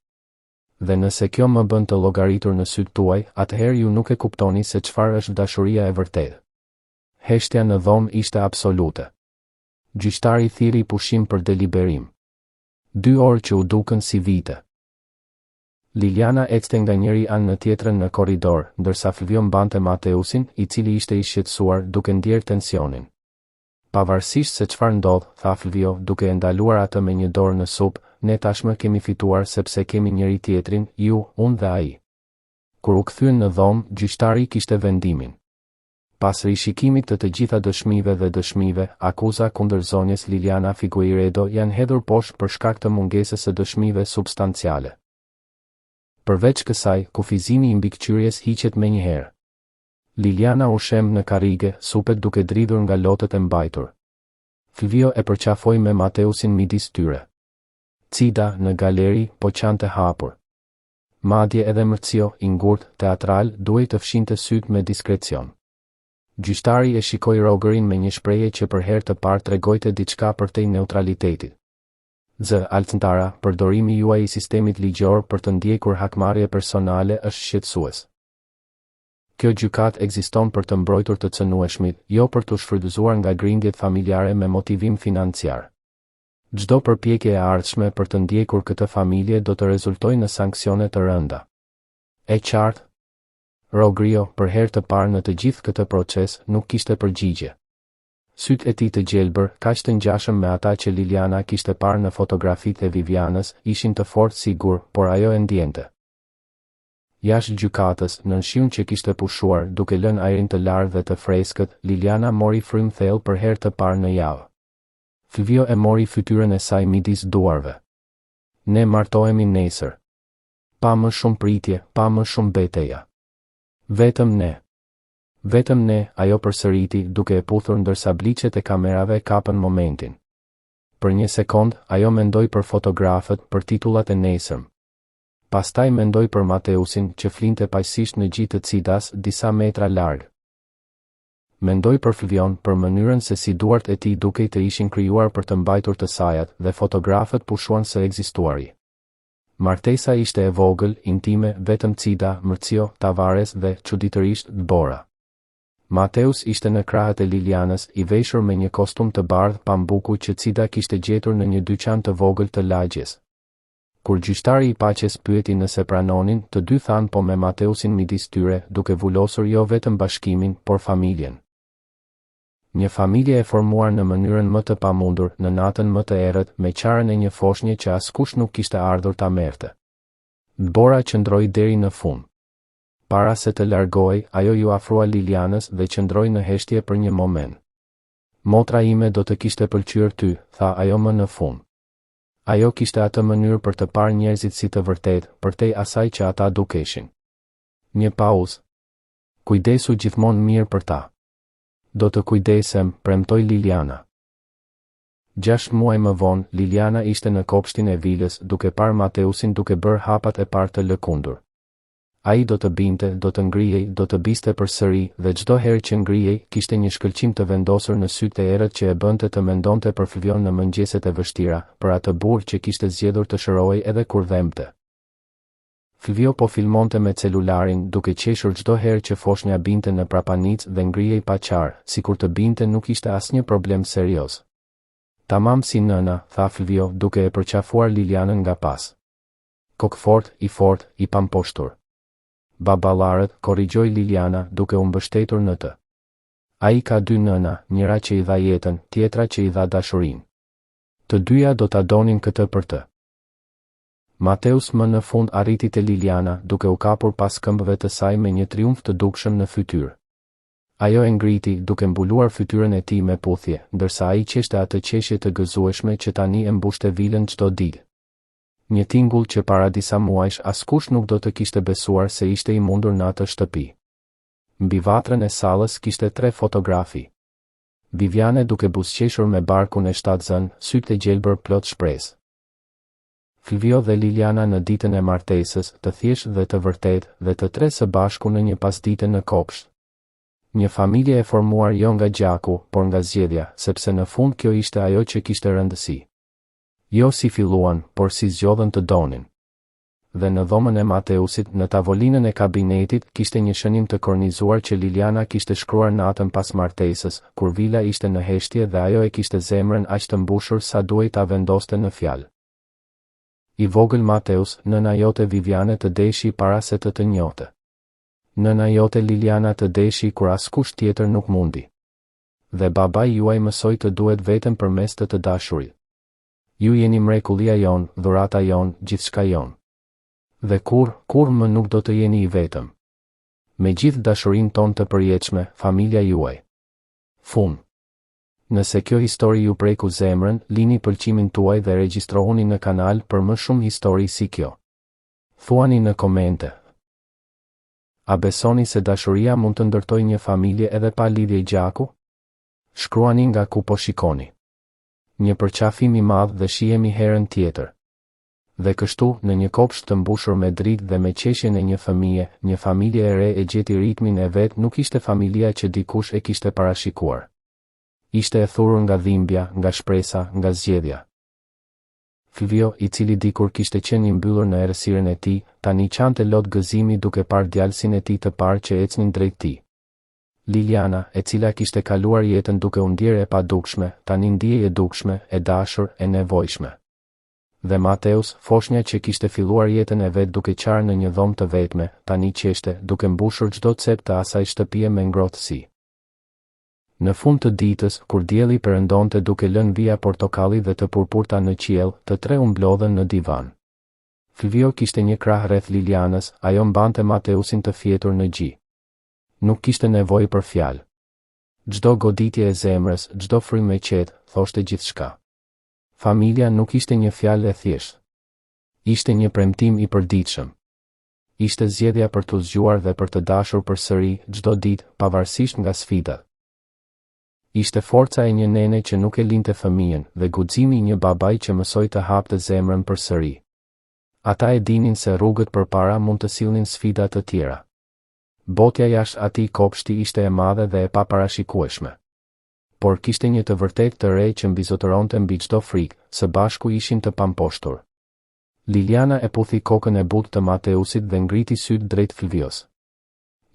Dhe nëse kjo më bën të llogaritur në sytë tuaj, atëherë ju nuk e kuptoni se çfarë është dashuria e vërtetë. Heshtja në dhomë ishte absolute. Gjyqtari thirri pushim për deliberim. Dy orë që u dukën si vite. Liliana ecte nga njëri anë në tjetrën në korridor, ndërsa Flvio mbante Mateusin, i cili ishte i shqetësuar, duke ndjerë tensionin. Pavarësisht se çfarë ndodh, tha Flvio, duke e ndaluar atë me një dorë në sup, ne tashmë kemi fituar sepse kemi njëri-tjetrin, ju, unë dhe ai. Kur u kthyen në dhomë, gjyqtari kishte vendimin. Pas rishikimit të të gjitha dëshmive dhe dëshmive, akuza kundër zonjës Liliana Figueiredo janë hedhur poshtë për shkak të mungesës së dëshmive substanciale. Përveç kësaj, kufizimi i mbikëqyrjes hiqet menjëherë. Liliana u shemb në karrige, supet duke dridhur nga lotët e mbajtur. Flvio e përqafoi me Mateusin midis tyre. Cida, në galeri, po qante hapur. Madje edhe Mërcio, i ngurtë, teatral, duhej të fshinte sytë me diskrecion. Gjyqtari e shikoi Rogerin me një shprehje që për herë të parë tregojte diçka përtej neutralitetit. Z. Alcantara, përdorimi juaj i sistemit ligjor për të ndjekur hakmarrje personale është shqetësues. Kjo gjykatë ekziston për të mbrojtur të cënueshmit, jo për t'u shfrytëzuar nga grindjet familjare me motivim financiar. Çdo përpjekje e ardhshme për të ndjekur këtë familje do të rezultojë në sanksione të rënda. E qartë? Rogrio, për herë të parë në të gjithë këtë proces, nuk kishte përgjigje. Sytë e tij të gjelbër, kaq të ngjashëm me ata që Liliana kishte parë në fotografitë e Vivianës, ishin të fortë si gur, por ajo e ndjente. Jashtë gjykatës, nën shiun që kishte pushuar, duke lënë ajrin të larë dhe të freskët, Liliana mori frymë thellë për herë të parë në javë. Flvio e mori fytyrën e saj midis duarve. Ne martohemi nesër. Pa më shumë pritje, pa më shumë beteja. Vetëm ne. Vetëm ne, ajo përsëriti, duke e puthur ndërsa bliçet e kamerave kapën momentin. Për një sekondë, ajo mendoi për fotografët, për titullat e nesërm. Pastaj mendoi për Mateusin, që flinte paqësisht në gji të Cidas, disa metra larg. Mendoi për Flvion, për mënyrën se si duart e tij dukej të ishin krijuar për të mbajtur të sajat, dhe fotografët pushuan së ekzistuari. Martesa ishte e vogël, intime, vetëm Cida, Mërcio, Tavares dhe, çuditërisht, Dbora. Mateus ishte në krahët e Lilianës, i veshur me një kostum të bardhë pambuku që Cida kishte gjetur në një dyqan të vogël të lagjes. Kur gjyqtari i paqes pyeti nëse pranonin, të dy thanë po me Mateusin midis tyre, duke vulosur jo vetëm bashkimin, por familjen. Një familje e formuar në mënyrën më të pamundur, në natën më të errët, me qarën e një foshnje që askush nuk kishte ardhur ta merrte. Dbora qëndroi deri në fund. Para se të largohej, ajo iu afrua Lilianës dhe qëndroi në heshtje për një moment. Motra ime do të kishte pëlqyer ty, tha ajo më në fund. Ajo kishte atë mënyrë për të parë njerëzit si të vërtetë, përtej asaj që ata dukeshin. Një pauzë. Kujdesu gjithmonë mirë për ta. Do të kujdesem, premtoi Liliana. Gjashtë muaj më vonë, Liliana ishte në kopshtin e vilës, duke parë Mateusin duke bërë hapat e parë të lëkundur. Ai do të binte, do të ngrihej, do të biste përsëri, dhe çdo herë që ngrihej, kishte një shkëlqim të vendosur në sytë e errët që e bënte të mendonte për Flvion në mëngjeset e vështira, për atë burrë që kishte zgjedhur të shërohej edhe kur dhembte. Flvio po filmonte me celularin, duke qeshur çdo herë që foshnja binte në prapanicë dhe ngrihej pa qarë, sikur të binte nuk ishte asnjë problem serioz. Tamam si nëna, tha Flvio, duke e përqafuar Lilianën nga pas. Kokëfortë, i fortë, i pamposhtur. Baballarët, korrigjoi Liliana, duke u mbështetur në të. Ai ka dy nëna, njëra që i dha jetën, tjetra që i dha dashurinë. Të dyja do ta donin këtë për të. Mateus më në fund arriti te Liliana, duke u kapur pas këmbëve të saj me një triumf të dukshëm në fytyrë. Ajo e ngriti, duke mbuluar fytyrën e tij me puthje, ndërsa ai qeshte atë qeshje të gëzueshme që tani e mbushte vilën çdo ditë. Një tingull që para disa muajsh askush nuk do të kishte besuar se ishte i mundur në atë shtëpi. Mbi vatrën e sallës kishte tre fotografi. Viviane duke buzëqeshur me barkun e shtatzënë, sytë e gjelbër plot shpresë. Flvio dhe Liliana në ditën e martesës, të thjeshtë dhe të vërtetë, dhe të tre së bashku në një pasdite në kopsht. Një familje e formuar jo nga gjaku, por nga zgjedhja, sepse në fund kjo ishte ajo që kishte rëndësi. Jo si filluan, por si zgjodhën të donin. Dhe në dhomën e Mateusit, në tavolinën e kabinetit, kishte një shënim të kornizuar që Liliana kishte shkruar natën pas martesës, kur vila ishte në heshtje dhe ajo e kishte zemrën aq të mbushur sa duhej ta vendoste në fjalë. I vogël Mateus, nëna jote Viviane të deshi para se të të njohte. Nëna jote Liliana të deshi kur askush tjetër nuk mundi. Dhe babai juaj mësoi të duhet vetëm përmes të të dashurit. Ju jeni mrekullia jonë, dhurata jonë, gjithçka jonë. Dhe kurrë, kurrë më nuk do të jeni i vetëm. Me gjithë dashurinë tonë të përjetshme, familja juaj. Fund. Nëse kjo histori ju preku zemrën, lini pëlqimin tuaj dhe regjistrohuni në kanal për më shumë histori si kjo. Thuani në komente. A besoni se dashuria mund të ndërtojë një familje edhe pa lidhje gjaku? Shkruani nga ku po shikoni. Një përqafim i madh dhe shihemi herën tjetër. Dhe kështu, në një kopsht të mbushur me dritë dhe me qeshjen e një fëmije, një familje e re e gjeti ritmin e vet nuk ishte familja që dikush e kishte parashikuar. Ishte e thurur nga dhimbja, nga shpresa, nga zgjedhja. Flvio, i cili dikur kishte qenë i mbyllur në errësirën e tij, tani qante lot gëzimi duke parë djalësin e tij të parë që ecnin drejt tij. Liliana, e cila kishte kaluar jetën duke u ndjerë e padukshme, tani ndihej e dukshme, e dashur, e nevojshme. Dhe Mateus, foshnja që kishte filluar jetën e vet duke qarë në një dhomë të vetme, tani qeshte, duke mbushur çdo cep të asaj shtëpie me ngrohtësi. Në fund të ditës, kur dielli perëndonte duke lënë vija portokalli dhe të purpurta në qiell, të tre u mblodhën në divan. Flvio kishte një krah rreth Lilianës, ajo mbante Mateusin të fjetur në gji. Nuk kishte nevojë për fjalë. Çdo goditje e zemrës, çdo frymë e qetë, thoshte gjithçka. Familja nuk ishte një fjalë e thjeshtë. Ishte një premtim i përditshëm. Ishte zgjedhja për t'u zgjuar dhe për të dashur përsëri, çdo ditë, pavarësisht nga sfidat. Ishte forca e një nene që nuk e linte fëmijën, dhe guximi i një babai që mësoi të hapte zemrën përsëri. Ata e dinin se rrugët përpara mund të sillnin sfida të tjera. Bota jashtë atij kopshti ishte e madhe dhe e paparashikueshme. Por kishte një të vërtetë të re që mbizotëronte mbi çdo frikë, së bashku ishin të pamposhtur. Liliana e puthi kokën e butë të Mateusit dhe ngriti sytë drejt Flvios.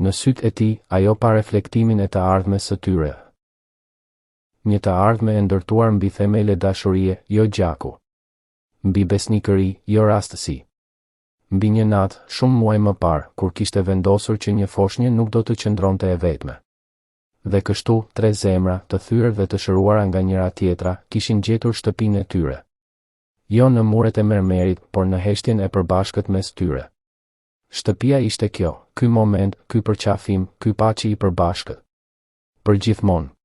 Në sytë e tij, ajo pa reflektimin e të ardhmes së tyre. Një të ardhme e ndërtuar mbi themele dashurie, jo gjaku. Mbi besnikëri, jo rastësi. Mbi një natë, shumë muaj më parë, kur kishte vendosur që një foshnjë nuk do të qëndronte e vetme. Dhe kështu, tre zemra, të thyer dhe të shëruara nga njëra-tjetra, kishin gjetur shtëpinë e tyre. Jo në muret e mermerit, por në heshtjen e përbashkët mes tyre. Shtëpia ishte kjo, ky moment, ky përqafim, ky paçi i përbashkët. Përgjithmonë.